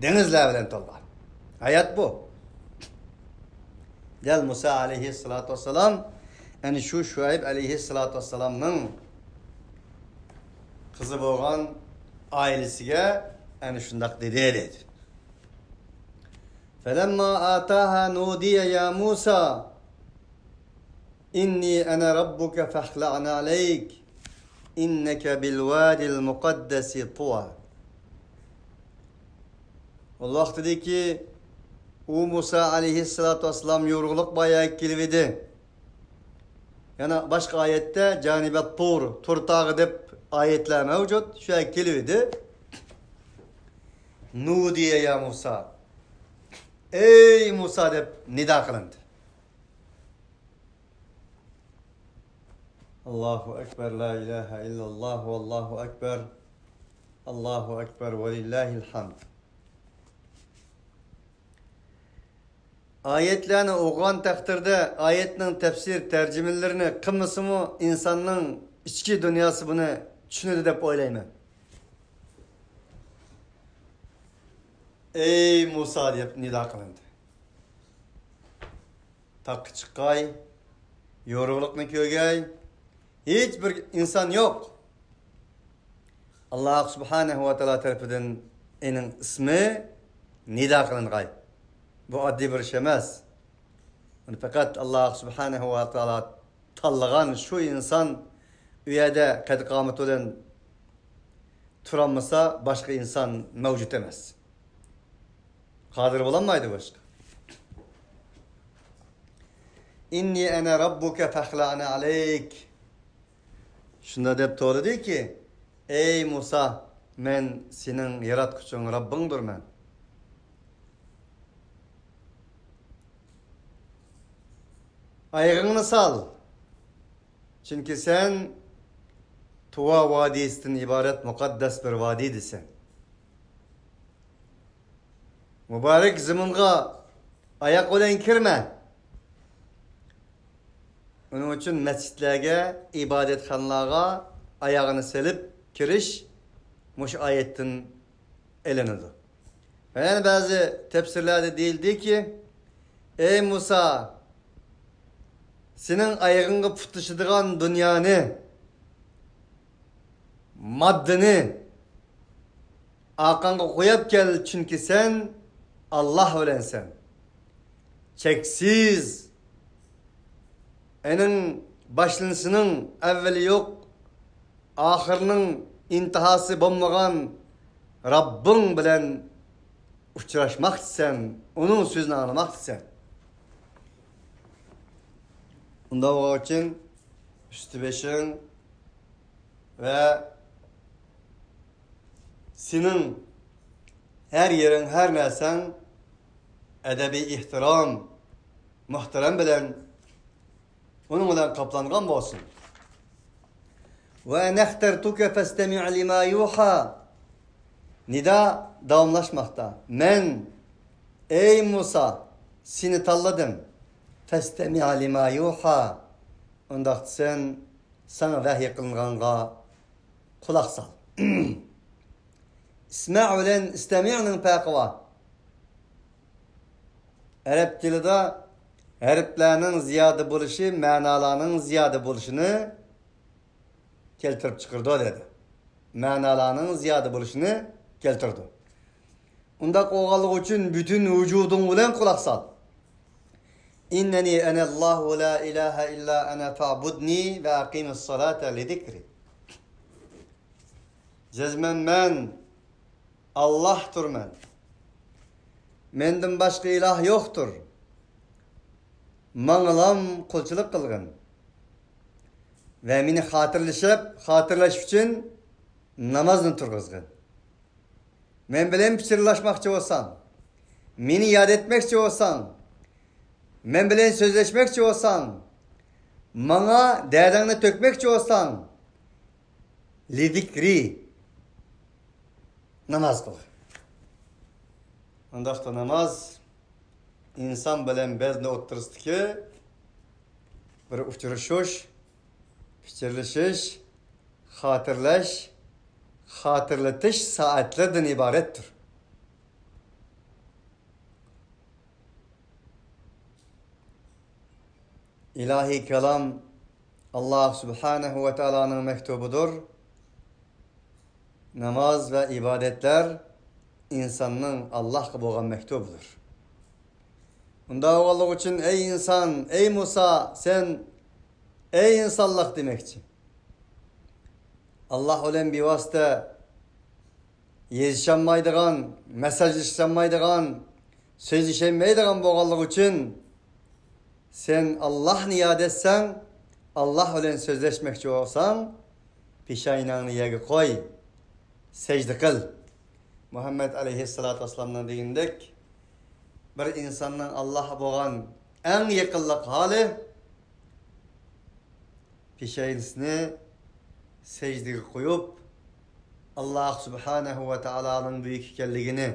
دېڭىزلار بىلەن تولغان. ھايات بۇ. دەل مۇسا ئەلەيھىسسالاتۇ ۋەسسالام، ئەنە شۇ شۇئەيب ئەلەيھىسسالاتۇ ۋەسسالامنىڭ قىزى بولغان ئائىلىسىگە ئەنە شۇنداق دېدى، دەيدۇ. فلما آتاها نودي يا موسى إني أنا ربك فاخلع نعليك إنك بالواد المقدس طوى. ئۇ ۋاقتىدىكى ئۇ مۇسا ئەلەيھىسسالاتۇ ۋەسسالام يورۇقلۇق بايا كېلىۋىدى. يەنە باشقا ئايەتتە جانىبەت تۇر، تۇر تاغى دەپ ئايەتلەر مەۋجۇت. شۇ يەرگە كېلىۋىدى. نودي يا موسى. ئەي مۇسا دەپ نىدا قىلىندى. ئاللاھۇ ئەكبەر، لا ئىلاھە ئىللاللاھ، ۋاللاھۇ ئەكبەر، ئاللاھۇ ئەكبەر، ۋەلىللاھىل ھەمد. ئايەتلەرنى ئوقۇغان تەقدىردە، ئايەتنىڭ تەپسىر تەرجىمىلىرىنى قىلمىسىمۇ، ئىنساننىڭ ئىچكى دۇنياسى بۇنى چۈشىنىدۇ دەپ ئويلايمەن. ئەي مۇسا دەپ نىدا قىلىندى. تاغقا چىققاي، يورۇقلۇقنى كۆرگەي، ھېچ بىر ئىنسان يوق. ئاللاھ سۇبھانەھۇ ۋە تائالا تەرىپىدىن ئېنىڭ ئىسمى نىدا قىلىنغاي. بۇ ئاددىي بىر ئىش ئەمەس. بۇنى پەقەت ئاللاھ سۇبھانەھۇ ۋە تائالا تاللىغان شۇ ئىنسان ئۇ يەردە قەد-قامىتى بىلەن تۇرالمىسا، باشقا ئىنسان مەۋجۇت ئەمەس. قادىر بولالمايدۇ باشقا. إني أنا ربك فاخلع نعليك. شۇنداق دەپ توۋلىدىكى، ئەي مۇسا، مەن سېنىڭ ياراتقۇچىڭ، رەببىڭدۇرمەن. ئايىغىڭنى سال. چۈنكى سەن تۇۋا ۋادىسىدىن ئىبارەت مۇقەددەس بىر ۋادىدىسەن. مۇبارەك زېمىنغا ئاياق بىلەن كىرمە. ئۇنىڭ ئۈچۈن مەسچىتلەرگە، ئىبادەتخانىلارغا ئاياغنى سېلىپ كىرىش مۇشۇ ئايەتتىن ئېلىنىدۇ. ۋە يەنە بەزى تەپسىرلەردە دېيىلدىكى، ئەي مۇسا، سېنىڭ ئايىغىڭغا پۇتلىشىدىغان دۇنيانى، ماددىنى ئارقاڭغا قويۇپ كەل، چۈنكى سەن ئاللاھ بىلەنسەن. چەكسىز. ئېنىڭ باشلىنىشىنىڭ ئەۋۋىلى يوق، ئاخىرىنىڭ ئىنتىھاسى بولمىغان رەببىڭ بىلەن ئۇچراشماقچىسەن، ئۇنىڭ سۆزىنى ئاڭلىماقچىسەن. ئۇنداق بولغان ئۈچۈن ئۈستى بېشىڭ ۋە سېنىڭ ھەر يېرىڭ، ھەر نەرسەڭ ئەدەبىي ئېھتىرام، مۇھتەرەم بىلەن ئۇنىڭ بىلەن قاپلانغان بولسۇن. وأنا اخترتك فاستمع لما يوحى. نىدا داۋاملاشماقتا. مەن، ئەي مۇسا، سېنى تاللىدىم. فاستمع لما يوحى. ئۇنداقتا سەن ساڭا ۋەھىي قىلىنغانغا قۇلاق سال. ئىسمەئ بىلەن ئىستەمىئنىڭ پەرقى بار. ئەرەب تىلىدا ھەرپلەرنىڭ زىيادە بولۇشى مەنالارنىڭ زىيادە بولۇشىنى كەلتۈرۈپ چىقىرىدۇ دېدى. مەنالارنىڭ زىيادە بولۇشىنى كەلتۈرىدۇ. ئۇنداق بولغانلىقى ئۈچۈن پۈتۈن ۋۇجۇدۇڭ بىلەن قۇلاق سال. إنني أنا الله لا إله إلا أنا فاعبدني وأقم الصلاة لذكري. جەزمەن مەن ئاللاھتۇرمەن. مەندىن باشقا ئىلاھ يوقتۇر. ماڭىلام قۇلچىلىق قىلغىن ۋە مېنى خاتىرىلىشىپ، خاتىرىلەش ئۈچۈن نامازنى تۇرغۇزغىن. مەن بىلەن پىچىرلاشماقچى بولساڭ، مېنى ياد ئەتمەكچى بولساڭ، مەن بىلەن سۆزلەشمەكچى بولساڭ، ماڭا دەردىڭنى تۆكمەكچى بولساڭ، لىزىكرى، ناماز قىل. ئۇنداقتا ناماز ئىنسان بىلەن بەندە ئوتتۇرىسىدىكى بىر ئۇچرىشىش، پىچىرلىشىش، خاتىرىلەش، خاتىرىلىتىش سائەتلىرىدىن ئىبارەتتۇر. ئىلاھىي كالام ئاللاھ سۇبھانەھۇ ۋە تائالانىڭ مەكتۇبىدۇر. ناماز ۋە ئىبادەتلەر ئىنساننىڭ ئاللاھقا بولغان مەكتۇبىدۇر. ئۇنداق بولغانلىقى ئۈچۈن، ئەي ئىنسان، ئەي مۇسا، سەن، ئەي ئىنسانلىق دېمەكچى. ئاللاھ بىلەن بىۋاسىتە يېزىشالمايدىغان، مېسساژلىشالمايدىغان، سۆزلىشەلمەيدىغان بولغانلىقى ئۈچۈن، سەن ئاللاھنى ياد ئەتسەڭ، ئاللاھ بىلەن سۆزلەشمەكچى بولساڭ، پېشانەڭنى يەرگە قوي، سەجدە قىل. مۇھەممەد ئەلەيھىسسالاتۇ ۋەسسالامنىڭ دېگىنىدەك، بىر ئىنساننىڭ ئاللاھقا بولغان ئەڭ يېقىنلىق ھالى، پېشانىسىنى سەجدىگە قويۇپ، ئاللاھ سۇبھانەھۇ ۋە تائالانىڭ بۈيۈك ئىكەنلىكىنى،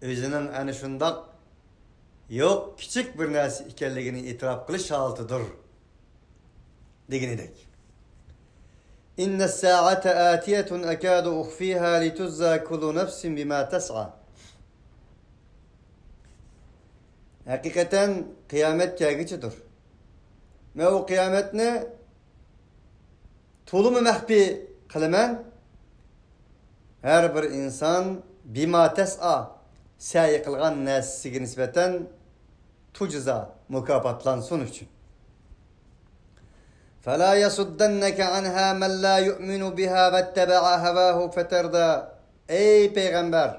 ئۆزىنىڭ ئەنە شۇنداق يوق، كىچىك بىر نەرسە ئىكەنلىكىنى ئېتىراپ قىلىش ھالىتىدۇر، دېگىنىدەك. إن الساعة آتية أكاد أخفيها لتجزى كل نفس بما تسعى. ھەقىقەتەن قىيامەت كەلگۈچىدۇر. مەن ئۇ قىيامەتنى تولىمۇ مەخپىي قىلىمەن. ھەر بىر ئىنسان بىما تەسئا، سەي قىلغان نەرسىسىگە نىسبەتەن تۇجزا، مۇكاپاتلانسۇن ئۈچۈن. فلا يصدنك عنها من لا يؤمن بها واتبع هواه فتردى. ئەي پەيغەمبەر!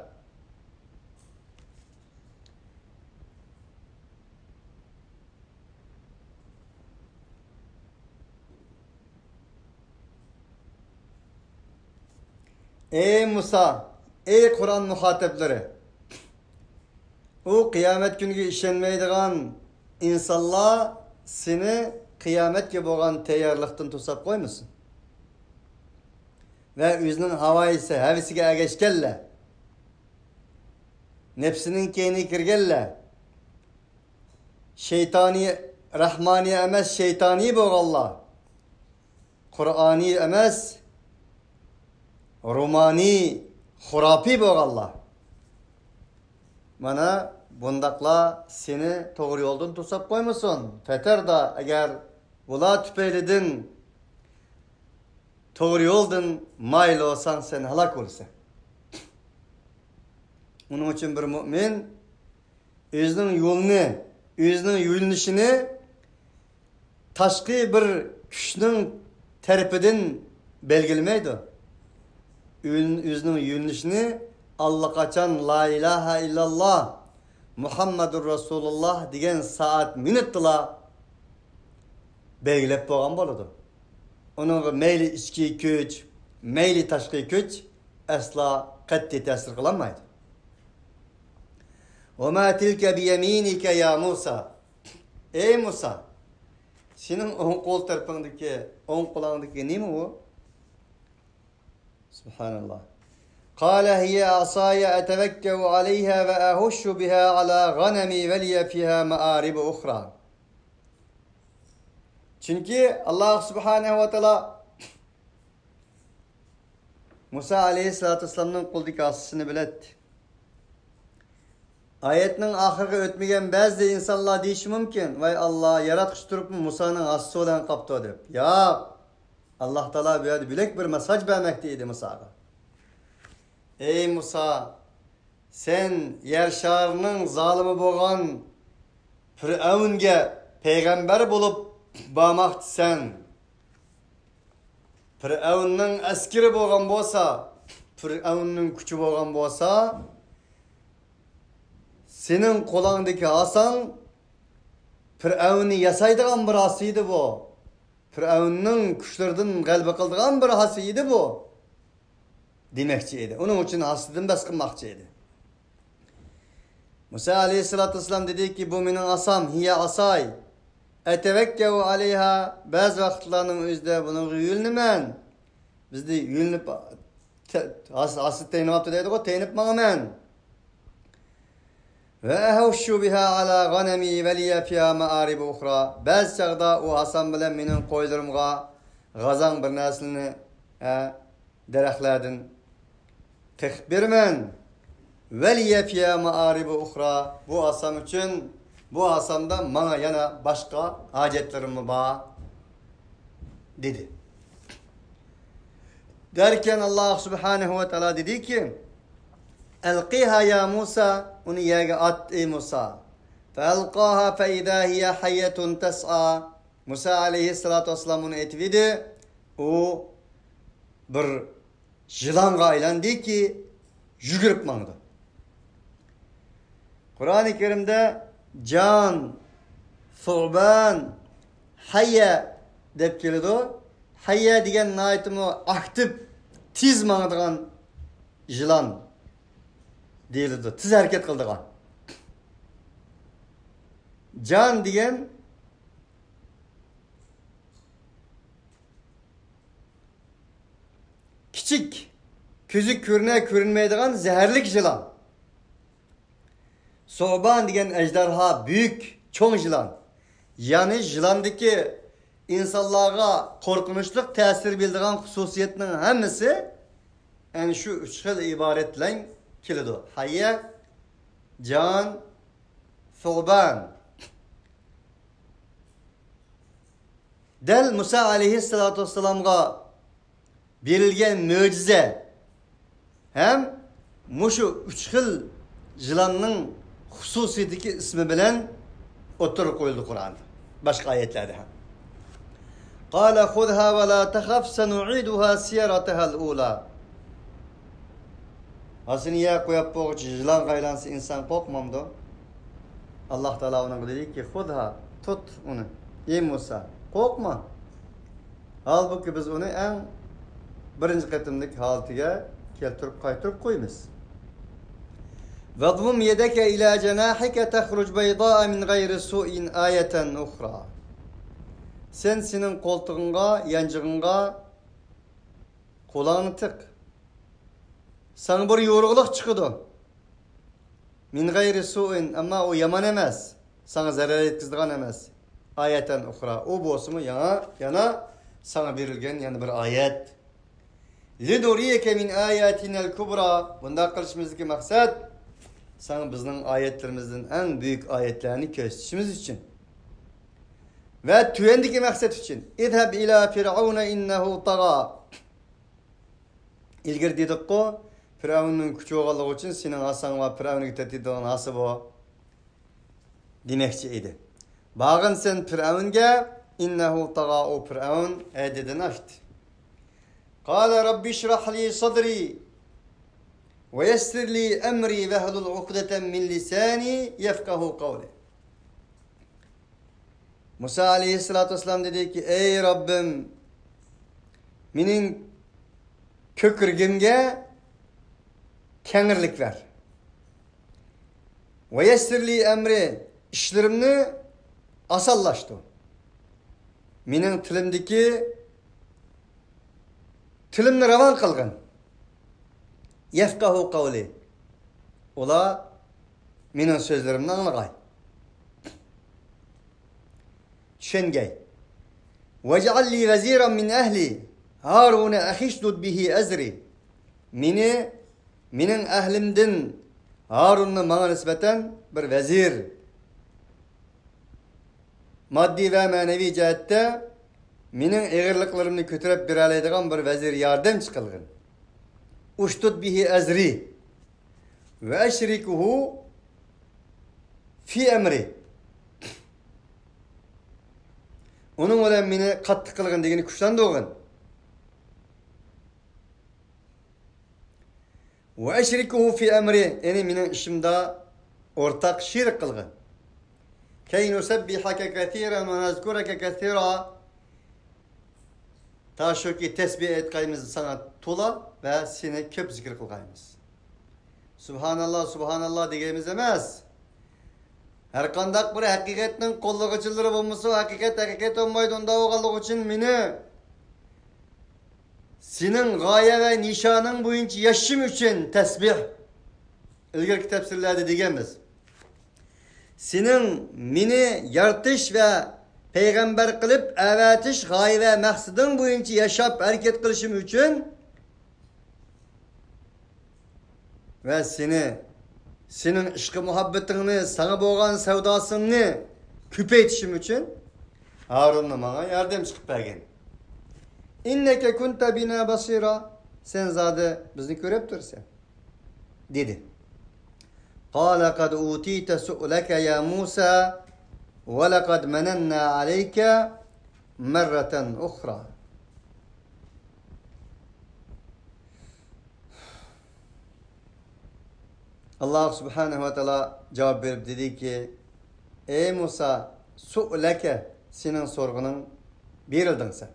ئەي مۇسا، ئەي قۇرئان مۇخاتەپلىرى! ئۇ قىيامەت كۈنىگە ئىشەنمەيدىغان ئىنسانلار سېنى قىيامەتكە بولغان تەييارلىقتىن توساپ قويمىسۇن. ۋە ئۆزىنىڭ ھاۋايىسى، ھەۋىسىگە ئەگەشكەنلەر، نەپسىنىڭ كەينىگە كىرگەنلەر، شەيتانىي، راھمانىي ئەمەس، شەيتانىي بولغانلار، قۇرئانىي ئەمەس، رومانىي، خۇراپىي بولغانلار. مانا بۇنداقلار سېنى توغرا يولدىن توساپ قويمىسۇن. فتردى، ئەگەر بۇلار تۈپەيلىدىن توغرا يولدىن مايىل بولساڭ، سەن ھالاك بولىسەن. ئۇنىڭ ئۈچۈن بىر مۆمىن ئۆزىنىڭ يولىنى، ئۆزىنىڭ يۆنىلىشىنى تاشقى بىر كۈچنىڭ تەرىپىدىن بەلگىلىمەيدۇ. ئۆز-، ئۆزىنىڭ يۆنىلىشىنى ئاللىقاچان لا ئىلاھە ئىللاللا، مۇھەممەدۇر رەسۇلۇللا دېگەن سائەت مىنۇتتىلا بەلگىلەپ بولغان بولىدۇ. ئۇنىڭغا مەيلى ئىچكى كۈچ، مەيلى تاشقى كۈچ ئەسلا قەتئىي تەسىر قىلالمايدۇ. وما تلك بيمينك يا موسى. ئەي مۇسا، سېنىڭ ئوڭ قول تەرىپىڭدىكى، ئوڭ قولۇڭدىكى نېمە ئۇ؟ سبحان الله. قال هي عصاي أتوكأ عليها وأهش بها على غنمي ولي فيها مآرب أخرى. چۈنكى ئاللا سۇبھانەھۇ ۋە تائالا مۇسا ئەلەيھىسسالاتۇ ۋەسسالامنىڭ قولىدىكى ئاسىسىنى بىلەتتى. ئايەتنىڭ ئاخىرىغا ئۆتمىگەن بەزىدە ئىنسانلار دېيىشى مۇمكىن، ۋاي ئاللا، ياراتقۇچى تۇرۇپمۇ مۇسانىڭ ئاسىسى بىلەن قاپتۇ دەپ. ياق! ئاللا تائالا بۇ يەردە بۆلەك بىر مېساج بەرمەكتە ئىدى مۇساغا. ئەي مۇسا، سەن يەر شارىنىڭ زالىمى بولغان پىرئەۋنگە پەيغەمبەر بولۇپ بارماقچىسەن. پىرئەۋننىڭ ئەسكىرى بولغان بولسا، پىرئەۋننىڭ كۈچى بولغان بولسا، سېنىڭ قولۇڭدىكى ھاساڭ پىرئەۋننى ياسايدىغان بىر ھاسا ئىدى بۇ. پىرئەۋننىڭ كۈچلىرىدىن غەلىبە قىلىدىغان بىر ھاسا ئىدى بۇ، دېمەكچى ئىدى. ئۇنىڭ ئۈچۈن ھاسىدىن بەس قىلماقچى ئىدى. مۇسا ئەلەيھىسسالاتۇ ۋەسسالام دېدىكى، بۇ مېنىڭ ھاسام، ھىيە ئاساي، ئەتەۋەككەۋۇ ئەلەيھا، بەزى ۋاقىتلارنىڭ ئۆزىدە بۇنىڭغا يۆلىنىمەن. بىزدە يۆلىنىپ، ھاسا تېيىنىۋاپتۇ دەيدىغۇ، تېيىنىپ ماڭىمەن. ۋە ئەھۇششۇ بىھا ئالا غەنەمى ۋە لىيە فىھا مائارىبۇ ئۇخرا. بەزى چاغدا ئۇ ھاسام بىلەن مېنىڭ قويلىرىمغا غازاڭ بىر نەرسىلەرنى، ھە، دەرەخلەردىن قېقىپ بېرىمەن. ۋە لىيە فىھا مائارىبۇ ئۇخرا. بۇ ھاسام ئۈچۈن، بۇ ھاسامدا ماڭا يەنە باشقا ھاجەتلىرىممۇ بار، دېدى. دەركەن، ئاللاھ سۇبھانەھۇ ۋە تائالا دېدىكى، ئەلقىھا يا مۇسا، ئۇنى يەرگە ئات، ئەي مۇسا. فەئەلقاھا فەئىزا ھىيە ھەييەتۇن تەسئا. مۇسا ئەلەيھىسسالاتۇ ۋەسسالام ئۇنى ئېتىۋىدى، ئۇ بىر يىلانغا ئايلاندىكى، يۈگۈرۈپ ماڭىدۇ. قۇرئانى كەرىمدە جان، سۇبان، ھەييە دەپ كېلىدۇ. ھەييە دېگەن ناھايىتىمۇ ئاكتىپ، تېز ماڭىدىغان يىلان دېيىلىدۇ، تېز ھەرىكەت قىلىدىغان. جان دېگەن كىچىك، كۆزى كۆرۈنە كۆرۈنمەيدىغان زەھەرلىك يىلان. سۇبان دېگەن ئەجدىھا، بۈيۈك، چوڭ يىلان. يەنى يىلاندىكى ئىنسانلارغا قورقۇنچلۇق تەسىر بېرىدىغان خۇسۇسىيەتنىڭ ھەممىسى ئەنە شۇ ئۈچ خىل ئىبارەت بىلەن كېلىدۇ. ھەييە، جان، سۇبان. دەل مۇسا ئەلەيھىسسالاتۇ ۋەسسالامغا بېرىلگەن مۆجىزە ھەم مۇشۇ ئۈچ خىل يىلاننىڭ خۇسۇسىيىتىدىكى ئىسمى بىلەن ئوتتۇرىغا قويۇلدى قۇرئاندا، باشقا ئايەتلەردە ھەم. قال خذها ولا تخف سنعيدها سيرتها الأولى. ھاسىنى يەرگە قويۇپ بولغۇچە يىلانغا ئايلانسا ئىنسان قورقمامدۇ؟ ئاللاھ تائالا ئۇنىڭغا دېدىكى، خذها، تۇت ئۇنى، ئەي مۇسا، قورقما. ھالبۇكى، بىز ئۇنى ئەڭ بىرىنچى قېتىملىق ھالىتىگە كەلتۈرۈپ، قايتۇرۇپ قويىمىز. واضمم يدك إلى جناحك تخرج بيضاء من غير سوء آية أخرى. سەن سېنىڭ قولتۇقۇڭغا، يانچۇقۇڭغا قولۇڭنى تىق. ساڭا بىر يورۇقلۇق چىقىدۇ. من غير سوء، ئەمما ئۇ يامان ئەمەس، ساڭا زەرەر يەتكۈزىدىغان ئەمەس. آية أخرى، ئۇ بولسىمۇ يەنە، يەنە ساڭا بېرىلگەن يەنە بىر ئايەت. لنريك من آياتنا الكبرى، بۇنداق قىلىشىمىزدىكى مەقسەت، ساڭا بىزنىڭ ئايەتلىرىمىزدىن ئەڭ بۈيۈك ئايەتلەرنى كۆرسىتىشىمىز ئۈچۈن. ۋە تۆۋەندىكى مەقسەت ئۈچۈن، اذهب إلى فرعون إنه طغى. ئىلگىرى دېدۇققۇ، پىرئەۋننىڭ كۈچى بولغانلىقى ئۈچۈن سېنىڭ ھاساڭ بار، پىرئەۋنگە تېتىيدىغان ھاسا بۇ، دېمەكچى ئىدى. بارغىن سەن پىرئەۋنگە، إنه طغى، ئۇ پىرئەۋن ھەددىدىن ئاشتى. قال رب اشرح لي صدري ويسر لي أمري واحلل عقدة من لساني يفقهوا قولي. مۇسا ئەلەيھىسسالاتۇ ۋەسسالام دېدىكى، ئەي رەببىم، مېنىڭ كۆكرىكىمگە كەڭرىلىك بەر. ۋەيەسسىرلى ئەمرى، ئىشلىرىمنى ئاسانلاشتۇر. مېنىڭ تىلىمدىكى، تىلىمنى راۋان قىلغىن. يەفقەھۇ قەۋلى، ئۇلار مېنىڭ سۆزلىرىمنى ئاڭلىغاي، چۈشەنگەي. ۋەجئەل لى ۋەزىرەن مىن ئەھلى ھارۇنە ئەخى ئۇشدۇد بىھى ئەزرى. مېنى، مېنىڭ ئەھلىمدىن ھارۇننى ماڭا نىسبەتەن بىر ۋەزىر، ماددىي ۋە مەنىۋى جەھەتتە مېنىڭ ئېغىرلىقلىرىمنى كۆتۈرۈپ بېرەلەيدىغان بىر ۋەزىر ياردەمچى قىلغىن. ئۇشدۇد بىھى ئەزرى ۋە ئەشرىكھۇ فى ئەمرى. ئۇنىڭ بىلەن مېنى قاتتىق قىلغىن دېگىنى، كۈچلەندۈرگىن. وأشركه في أمري، يەنى مېنىڭ ئىشىمدا ئورتاق، شېرىك قىلغىن. كي نسبحك كثيرا ونذكرك كثيرا، تا شۇكى تەسبىھ ئېيتقايمىز ساڭا تولا ۋە سېنى كۆپ زىكىر قىلغايمىز. سۇبھاناللا، سۇبھاناللا دېگەيمىز ئەمەس. ھەرقانداق بىر ھەقىقەتنىڭ قوللىغۇچىلىرى بولمىسا، ھەقىقەت ھەقىقەت بولمايدۇ. ئۇنداق بولغانلىقى ئۈچۈن مېنى سېنىڭ غايە ۋە نىشانىڭ بويىچە ياشىشىم ئۈچۈن تەسبىھ. ئىلگىرىكى تەپسىرلەردە دېگەنمىز. سېنىڭ مېنى يارىتىش ۋە پەيغەمبەر قىلىپ ئەۋەتىش غايە ۋە مەقسىتىڭ بويىچە ياشاپ ھەرىكەت قىلىشىم ئۈچۈن ۋە سېنى، سېنىڭ ئىشقى مۇھەببىتىڭنى، ساڭا بولغان سەۋداسىڭنى كۆپەيتىشىم ئۈچۈن ھارۇننى ماڭا ياردەمچى قىلىپ بەرگىن. إنك كنت بنا بصيرا، سەن زادى بىزنى كۆرۈپ تۇرىسەن، دېدى. قال قد أوتيت سؤلك يا موسى ولقد مننا عليك مرة أخرى. ئاللاھ سۇبھانەھۇ ۋە تائالا جاۋاب بېرىپ دېدىكى، ئەي مۇسا، سۇئلەكە، سېنىڭ سورىغىنىڭ بېرىلدىڭ سەن.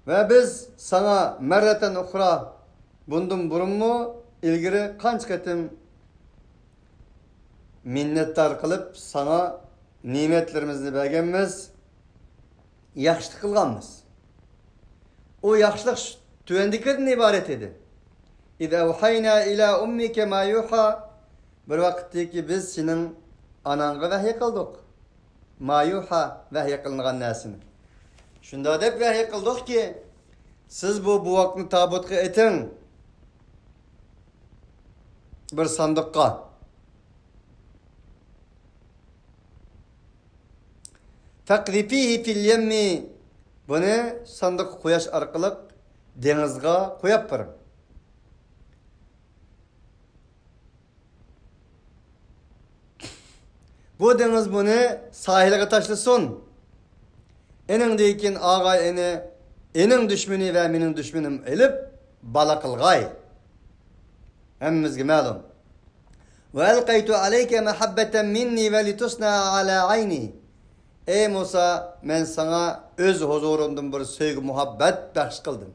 ۋە بىز ساڭا مەررەتەن ئۇخرا، بۇندىن بۇرۇنمۇ ئىلگىرى قانچە قېتىم مىننەتدار قىلىپ ساڭا نېمەتلىرىمىزنى بەرگەنمىز، ياخشىلىق قىلغانمىز. ئۇ ياخشىلىق شۇ تۆۋەندىكىدىن ئىبارەت ئىدى. إذ أوحينا إلى أمك ما يوحى. بىر ۋاقىتتىكى بىز سېنىڭ ئاناڭغا ۋەھىي قىلدۇق. ما يوحى، ۋەھىي قىلىنغان نەرسىنى. شۇنداق دەپ ۋەھىي قىلدۇقكى، سىز بۇ بوۋاقنى تابۇتقا ئېتىڭ. بىر ساندۇققا. فاقذفيه في اليم. بۇنى ساندۇققا قويۇش ئارقىلىق دېڭىزغا قويۇپ بېرىڭ. بۇ دېڭىز بۇنى ساھىلغا تاشلىسۇن. ئېنىڭدىن كېيىن ئاغا ئېنى، ئېنىڭ دۈشمىنى ۋە مېنىڭ دۈشمىنىم ئېلىپ بالا قىلغاي. ھەممىمىزگە مەلۇم. وألقيت عليك محبة مني ولتصنع على عيني. ئەي مۇسا، مەن ساڭا ئۆز ھۇزۇرۇمدىن بىر سۆيگۈ مۇھەببەت بەخش قىلدىم.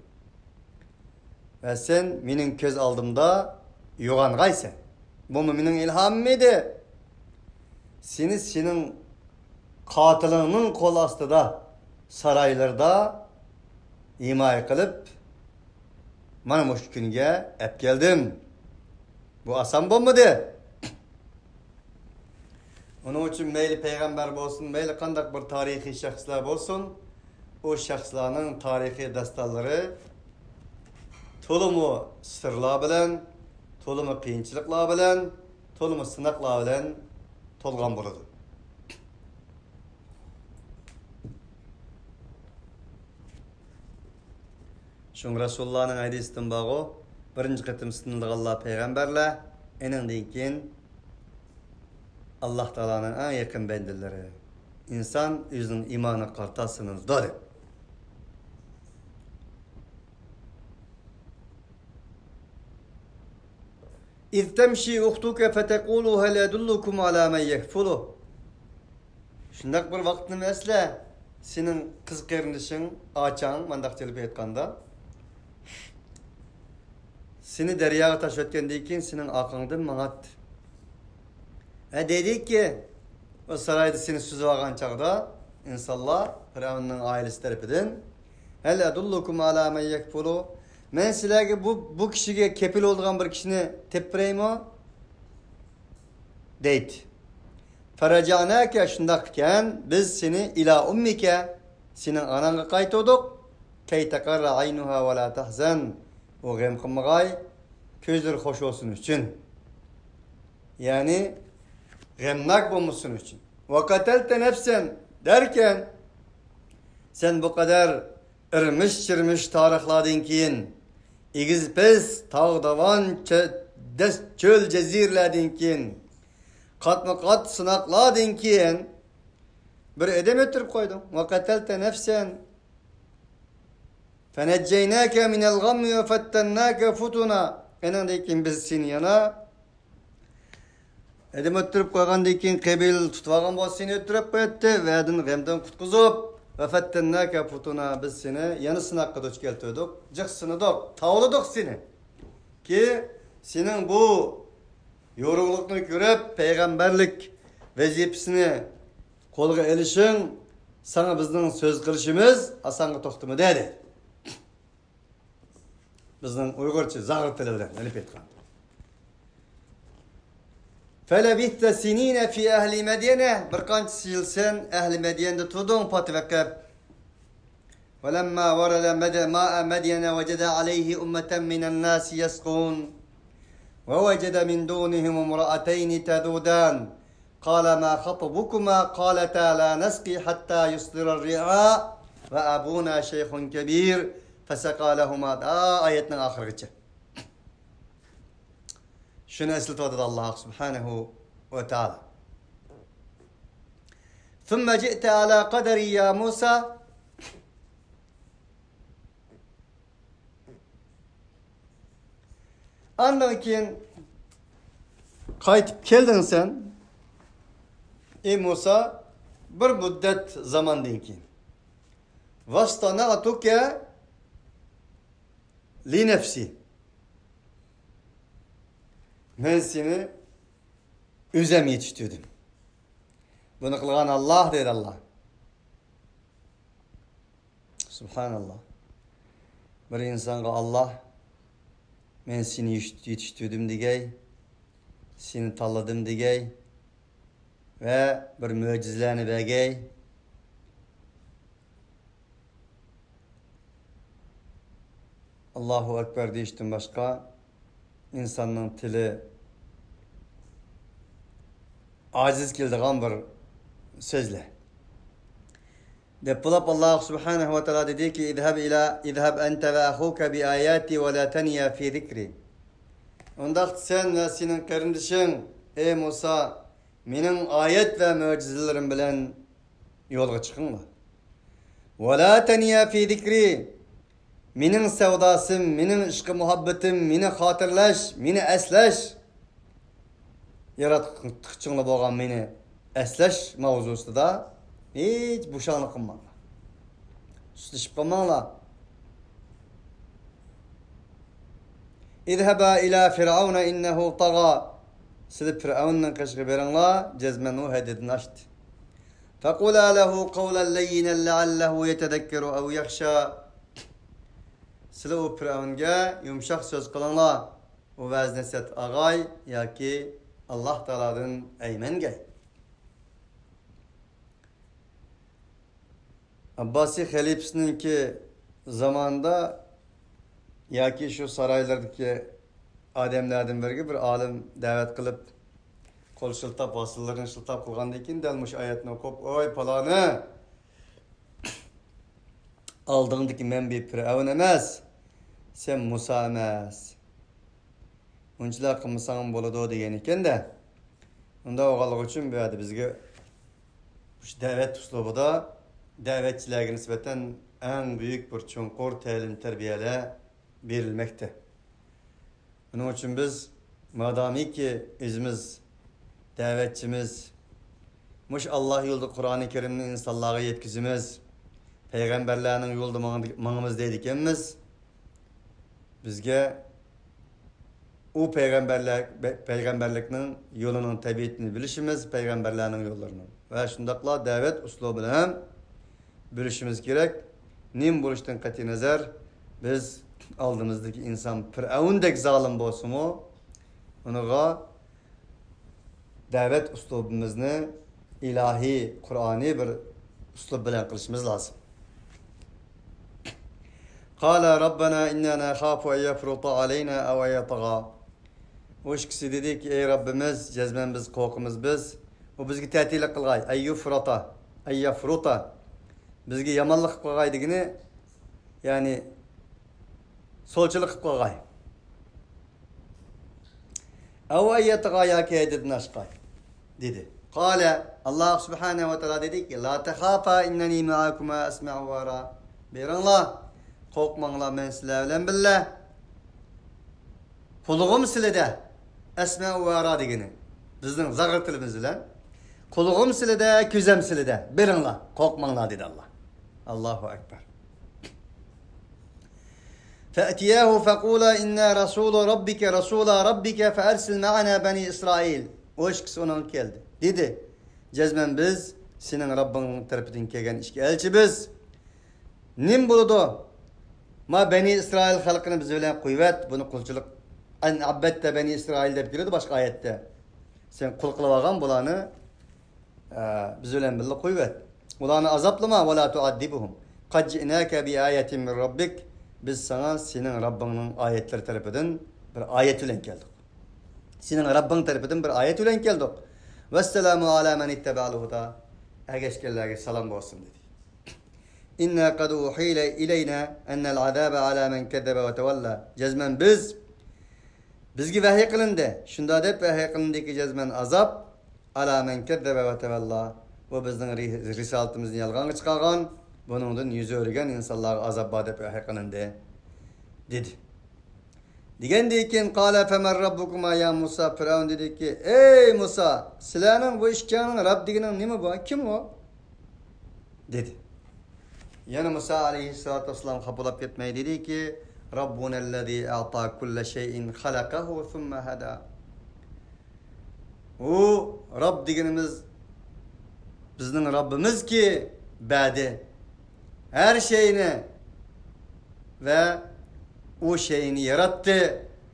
ۋە سەن مېنىڭ كۆز ئالدىمدا يوغانغايسەن. بۇمۇ مېنىڭ ئىلھامىم ئىدى. سېنى سېنىڭ قاتىلىڭنىڭ قول ئاستىدا، سارايلىرىدا ھىمايە قىلىپ، مانا مۇشۇ كۈنگە ئەپ كەلدىم. بۇ ئاسان بولمىدى. ئۇنىڭ ئۈچۈن مەيلى پەيغەمبەر بولسۇن، مەيلى قانداق بىر تارىخىي شەخسلەر بولسۇن، ئۇ شەخسلەرنىڭ تارىخىي داستانلىرى تولىمۇ سىرلار بىلەن، تولىمۇ قىيىنچىلىقلار بىلەن، تولىمۇ سىناقلار بىلەن تولغان بولىدۇ. شۇڭا رەسۇلۇللانىڭ ھەدىسىدىن بارغۇ، بىرىنچى قېتىم سىنىلىدىغانلار پەيغەمبەرلەر، ئېنىڭدىن كېيىن ئاللاھ تائالانىڭ ئەڭ يېقىن بەندىلىرى. ئىنسان ئۆزىنىڭ ئىمانىغا قارىتا سىنىلىدۇ، دەپ. إذ تمشي أختك فتقول هل أدلكم على من يكفله. شۇنداق بىر ۋاقىتنى ئەسلە، سېنىڭ قىز قېرىندىشىڭ، ئاچاڭ، مانداق جىلىپ ئېيتقاندا، سېنى دەرياغا تاشلىۋەتكەندىن كېيىن سېنىڭ ئارقاڭدىن ماڭاتتى. ھە، دەيدىكى، ئۇ سارايدا سېنى سۈزۈۋالغان چاغدا ئىنسانلار، پىرئەۋننىڭ ئائىلىسى تەرىپىدىن، هل أدلكم على من يكفله؟ مەن سىلەرگە بۇ، بۇ كىشىگە كېپىل بولىدىغان بىر كىشىنى تېپىپ بېرەيمۇ؟ دەيدۇ. فرجعناك، شۇنداق ئىكەن، بىز سېنى إلى أمك، سېنىڭ ئاناڭغا قايتۇردۇق. كي تقر عينها ولا تحزن. ئۇ غەم قىلمىغاي، كۆزلىرى خوش بولسۇن ئۈچۈن. يەنى غەمناك بولمىسۇن ئۈچۈن. وقتلت نفسا، دەركەن، سەن بۇ قەدەر ئىرمىش-چىرمىش تارىخلاردىن كېيىن، ئېگىز-پەس، تاغ-داۋان، چۆ-، دەس-، چۆل-جەزىرىلەردىن كېيىن، قاتمۇ-قات سىناقلاردىن كېيىن بىر ئادەم ئۆلتۈرۈپ قويدۇڭ. وقتلت نفسا. فنجيناك من الغم وفتناك فتونا. ئېنىڭدىن كېيىن بىز سېنى يەنە ئادەم ئۆلتۈرۈپ قويغاندىن كېيىن، قەبىلە تۇتۇۋالغان بولسا، سېنى ئۆلتۈرۈپ قوياتتى. ۋەدىن غەمدىن قۇتقۇزۇپ، وفتناك فتونا، بىز سېنى يەنە سىناققا دۇچ كەلتۈردۇق، جىق سىنىدۇق، تاۋلىدۇق سېنى. كى، سېنىڭ بۇ يورۇقلۇقنى كۆرۈپ، پەيغەمبەرلىك ۋەزىپىسىنى قولغا ئېلىشىڭ، ساڭا بىزنىڭ سۆز قىلىشىمىز ئاسانغا توختىمىدى، دېدى. بىزنىڭ ئۇيغۇرچە زاغرا تىلى بىلەن ئېلىپ ئېيتقاندا. فلبثت سنين في أهل مدين. بىر قانچە يىل سەن ئەھلى مەديەندە تۇردۇڭ، پات بېقىپ. ولما ورد مد-، ماء مدين وجد عليه أمة من الناس يسقون. ووجد من دونهم امرأتين تذودان. قال ما خطبكما قالتا لا نسقي حتى يصدر الرعاء وأبونا شيخ كبير فسقى لهما. تا ئايەتنىڭ ئاخىرىغىچە. شۇنى ئەسلىتىۋاتىدۇ ئاللاھ سۇبھانەھۇ ۋە تائالا. ثم جئت على قدر يا موسى. ئاندىن كېيىن قايتىپ كەلدىڭ سەن، ئەي مۇسا، بىر مۇددەت زاماندىن كېيىن. واصطنعتك لنفسي. مەن سېنى ئۆزۈم يېتىشتۈردۈم. بۇنى قىلغان ئاللاھ، دەيدۇ ئاللاھ. سۇبھاناللاھ. بىر ئىنسانغا ئاللاھ، مەن سېنى يېتىشتۈردۈم دېگەي، سېنى تاللىدىم دېگەي ۋە بىر مۆجىزىلەرنى بەرگەي. ئاللاھۇ ئەكبەر دېيىشتىن باشقا ئىنساننىڭ تىلى ئاجىز كېلىدىغان بىر سۆزلەر. دەپ بولۇپ، ئاللاھ سۇبھانەھۇ ۋە تائالا دېدىكى، اذهب إلى، اذهب أنت وأخوك بآياتي ولا تنيا في ذكري. ئۇنداق سەن ۋە سېنىڭ قېرىندىشىڭ، ئەي مۇسا، مېنىڭ ئايەت ۋە مۆجىزىلىرىم بىلەن يولغا چىقىڭلار. ولا تنيا في ذكري. مېنىڭ سەۋداسىم، مېنىڭ ئىشقى مۇھەببىتىم، مېنى خاتىرىلەش، مېنى ئەسلەش، ياراتقۇچىڭلار بولغان مېنى ئەسلەش ماۋزۇسىدا ھېچ بوشاڭلىق قىلماڭلار. سۇسلىشىپ قالماڭلار. اذهبا إلى فرعون إنه طغى. سىلەر پىرئەۋننىڭ قېشىغا بېرىڭلار، جەزمەن ئۇ ھەددىدىن ئاشتى. فقولا له قولا لينا لعله يتذكر أو يخشى. سىلەر ئۇ پىرئەۋنگە يۇمشاق سۆز قىلىڭلار. ئۇ ۋەز نەسىھەت ئاغاي ياكى ئاللاھ تائالادىن ئەيمەنگەي. ئابباسىي خەلىپىسىنىڭكى زامانىدا ياكى شۇ سارايلىرىدىكى ئادەملەردىن بىرىگە بىر ئالىم دەۋەت قىلىپ، قول شىلتاپ، ھاسىللىرىنى شىلتاپ قىلغاندىن كېيىن، دەل مۇشۇ ئايەتنى ئوقۇپ، ئوي پالانى، ئالدىڭدىكى مەن بىر پىرئەۋن ئەمەس، سەن مۇسا ئەمەس. ئۇنچىلا قىلمىساڭمۇ بولىدۇ دېگەن ئىكەن-دە. ئۇنداق بولغانلىقى ئۈچۈن بۇ يەردە بىزگە مۇشۇ دەۋەت ئۇسلۇبىدا دەۋەتچىلەرگە نىسبەتەن ئەڭ بۈيۈك بىر چوڭقۇر تەلىم-تەربىيەلەر بېرىلمەكتە. بۇنىڭ ئۈچۈن بىز، مادامىكى ئۆزىمىز دەۋەتچىمىز، مۇشۇ ئاللاھ يولىدا قۇرئانى كەرىمنى ئىنسانلارغا يەتكۈزىمىز، پەيغەمبەرلەرنىڭ يولىدا ماڭ-، ماڭىمىز دەيدىكەنمىز، بىزگە ئۇ پەيغەمبەرلەر، پەيغەمبەرلىكنىڭ يولىنىڭ تەبىئىتىنى بىلىشىمىز، پەيغەمبەرلەرنىڭ يوللىرىنىڭ ۋە شۇنداقلا دەۋەت ئۇسلۇبىنى ھەم بىلىشىمىز كېرەك. نېمە بولۇشتىن قەتئىينەزەر، بىز ئالدىمىزدىكى ئىنسان پىرئەۋندەك زالىم بولسىمۇ، ئۇنىڭغا دەۋەت ئۇسلۇبىمىزنى ئىلاھىي، قۇرئانىي بىر ئۇسلۇب بىلەن قىلىشىمىز لازىم. قالا ربنا إننا نخاف أن يفرط علينا أو أن يطغى. ئۇ ئىككىسى دېدىكى، ئەي رەببىمىز، جەزمەن بىز قورقىمىز بىز. ئۇ بىزگە تەتىيلىك قىلغاي. أن يفرط، أن يفرط. بىزگە يامانلىق قىلىپ قالغاي دېگىنى، يەنى سولچىلىق قىلىپ قالغاي. ئەۋ ئەن يەتغا ياكى ھەددىدىن ئاشقاي، دېدى. قالە، ئاللاھ سۇبھانەھۇ ۋە تائالا دېدىكى، لا تەخافا ئىننەنى مەئەكۇما ئەسمەئۇ ۋە ئەرا. بېرىڭلار، قورقماڭلار، مەن سىلەر بىلەن بىللە. قۇلىقىم سىلىدە. ئەسمەئۇ ۋە ئەرا دېگىنى. بىزنىڭ زاغرا تىلىمىز بىلەن. قۇلىقىم سىلىدە، كۆزەم سىلىدە. بېرىڭلار، قورقماڭلار، دېدى ئاللا. ئاللاھۇ ئەكبەر. فَأْتِيَاهُ فَقُولَا إِنَّا رَسُولُ رَبِّكَ رَسُولَا رَبِّكَ فَأَرْسِلْ مَعَنَا بَنِي إِسْرَائِيلَ. ئۇ ئىككىسى ئۇنىڭغا كەلدى. دېدى، جەزمەن بىز سېنىڭ رەببىڭ تەرىپىدىن كەلگەن ئىككى ئەلچىبىز. نېمە بولىدۇ؟ ما بەنى ئىسرائىل خەلقىنى بىز بىلەن قويۇۋەت، بۇنى قۇلچىلىق. أَنْ عَبَّدْتَ بَنِي إِسْرَائِيلَ دەپ كېلىدۇ باشقا ئايەتتە. سەن قۇل قىلىۋالغان بۇلارنى، ئە، بىز بىلەن بىللە قويۇۋەت. ئۇلارنى ئازابلىما، وَلَا تُعَذِّبْهُمْ قَدْ جِئْنَاكَ بِآيَةٍ مِّن رَّبِّكَ. بىز ساڭا سېنىڭ رەببىڭنىڭ ئايەتلىرى تەرىپىدىن بىر ئايەت بىلەن كەلدۇق. سېنىڭ رەببىڭ تەرىپىدىن بىر ئايەت بىلەن كەلدۇق. وَالسَّلَامُ عَلَى مَنِ اتَّبَعَ الْهُدَى. ئەگەشكەنلەرگە سالام بولسۇن، دېدى. إِنَّا قَدْ أُوحِيَ إِلَيْنَا أَنَّ الْعَذَابَ عَلَى مَنْ كَذَّبَ وَتَوَلَّى. جەزمەن بىز، بىزگە ۋەھىي قىلىندى، شۇنداق دەپ ۋەھىي قىلىندىكى، جەزمەن ئازاب، على من كذب وتولى، بۇ بىزنىڭ رى-، رىسالىتىمىزنى يالغانغا چىقارغان، بۇنىڭدىن يۈز ئۆرۈگەن ئىنسانلارغا ئازاب بار دەپ ۋەھىي قىلىندى، دېدى. دېگەندىن كېيىن، قال فمن ربكما يا موسى، پىرئەۋن دېدىكى، ئەي مۇسا، سىلەرنىڭ بۇ ئىككىڭنىڭ رەب دېگىنىڭ نېمە بۇ؟ كىم ئۇ؟ دېدى. يەنە مۇسا ئەلەيھىسسالاتۇ ۋەسسالام خاپىلاپ كەتمەي دېدىكى، ربنا الذي أعطى كل شيء خلقه ثم هدى. ئۇ رەب دېگىنىمىز بىزنىڭ رەببىمىزكى، بەردى ھەر شەينى ۋە ئۇ شەينى ياراتتى،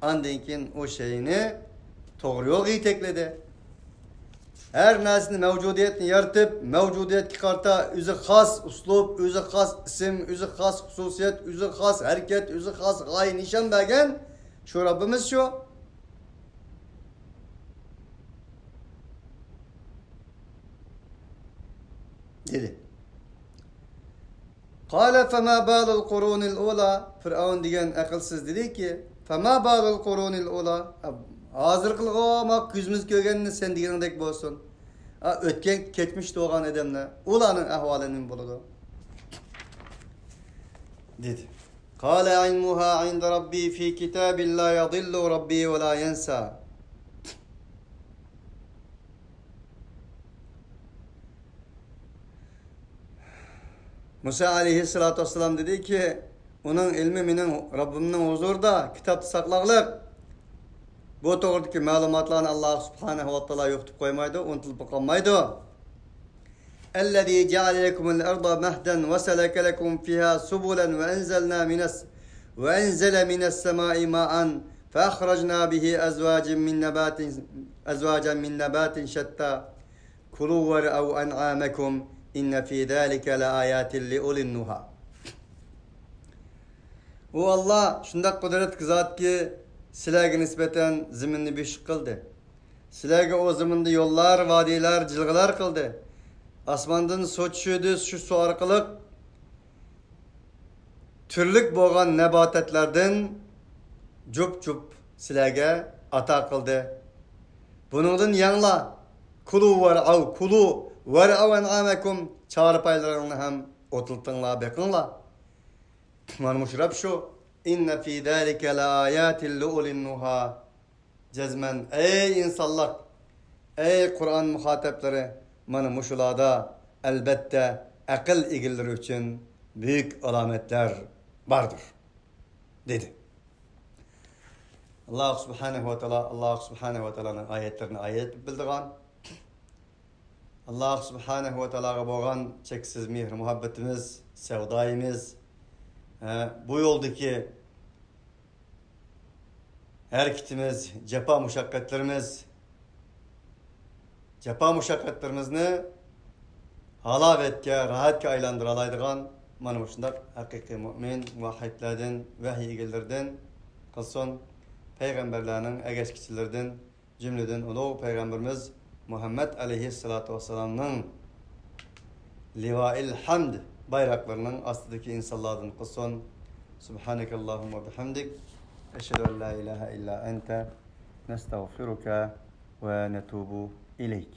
ئاندىن كېيىن ئۇ شەينى توغرا يولغا يېتەكلىدى. ھەر نەرسىنى، مەۋجۇدىيەتنى يارىتىپ، مەۋجۇدىيەتكە قارىتا ئۆزى خاس ئۇسلۇب، ئۆزى خاس ئىسىم، ئۆزى خاس خۇسۇسىيەت، ئۆزى خاس ھەرىكەت، ئۆزى خاس غايە نىشان بەرگەن شۇ رەببىمىز شۇ. دېدى. قال فما بال القرون الأولى. پىرئەۋن دېگەن ئەقىلسىز دېدىكى، فما بال القرون الأولى. ھازىرقىلىغۇ ما كۆزىمىز كۆرگەننى سەن دېگىنىڭدەك بولسۇن. ئا، ئۆتكەن، كەچمىشتە بولغان ئادەملەر، ئۇلارنىڭ ئەھۋالى نېمە بولىدۇ؟ دېدى. قال علمها عند ربي في كتاب لا يضل ربي ولا ينسى. مۇسا ئەلەيھىسسالاتۇ ۋەسسالام دېدىكى، ئۇنىڭ ئىلمى مېنىڭ رەببىمنىڭ ھۇزۇرىدا كىتابتا ساقلاقلىق. بۇ توغرىدىكى مەلۇماتلارنى ئاللا سۇبھانەھۇ ۋە تائالا يوقىتىپ قويمايدۇ، ئۇنتۇلۇپ قالمايدۇ. الذي جعل لكم الأرض مهدا وسلك لكم فيها سبلا وأنزلنا من الس-، وأنزل من السماء ماء فأخرجنا به أزواجا من نبات، أزواجا من نبات شتى كلوا وارعوا أنعامكم إن في ذلك لآيات لأولي النهى. ئۇ ئاللا شۇنداق قۇدرەتلىك زاتكى، سىلەرگە نىسبەتەن زېمىننى بۆشۈك قىلدى. سىلەرگە ئۇ زېمىندا يوللار، ۋادىلەر، جىلغىلار قىلدى. ئاسماندىن سۇ چۈشۈردى، شۇ سۇ ئارقىلىق تۈرلۈك بولغان نەباتاتلاردىن جۈپ-جۈپ سىلەرگە ئاتا قىلدى. بۇنىڭدىن يەڭلار. كلوا وارعوا، كلوا وارعوا أنعامكم، چارپايلىرىڭلارنى ھەم ئوتلىتىڭلار، بېقىڭلار. مانا مۇشۇ رەب شۇ. إن في ذلك لآيات لأولي النهى. جەزمەن، ئەي ئىنسانلار، ئەي قۇرئان مۇخاتەپلىرى، مانا مۇشۇلاردا، ئەلبەتتە، ئەقىل ئىگىلىرى ئۈچۈن بۈيۈك ئالامەتلەر باردۇر، دېدى. ئاللا سۇبھانەھۇ ۋە تائالا، ئاللا سۇبھانەھۇ ۋە تائالانىڭ ئايەتلىرىنى ئايەت بىلىدىغان، ئاللا سۇبھانەھۇ ۋە تائالاغا بولغان چەكسىز مېھىر-مۇھەببىتىمىز، سەۋدايىمىز، ھە، بۇ يولدىكى ھەرىكىتىمىز، جاپا-مۇشەققەتلىرىمىز، جاپا-مۇشەققەتلىرىمىزنى ھالاۋەتكە، راھەتكە ئايلاندۇرالايدىغان مانا مۇشۇنداق ھەقىقىي مۇئمىن، مۇۋەھھىدلەردىن، ۋەھىي ئىگىلىرىدىن قىلسۇن، پەيغەمبەرلەرنىڭ ئەگەشكۈچىلىرىدىن، جۈملىدىن ئۇلۇغ پەيغەمبىرىمىز مۇھەممەد ئەلەيھىسسالاتۇ ۋەسسالامنىڭ لىۋائىل ھەمد بايراقلىرىنىڭ ئاستىدىكى ئىنسانلاردىن قىلسۇن. سۇبھانەكەللاھۇممە ۋە بىھەمدىك. ئەشھەدۇ ئەن لا ئىلاھە ئىللا ئەنتە. نەستەغفىرۇكە ۋە نەتۇبۇ ئىلەيك.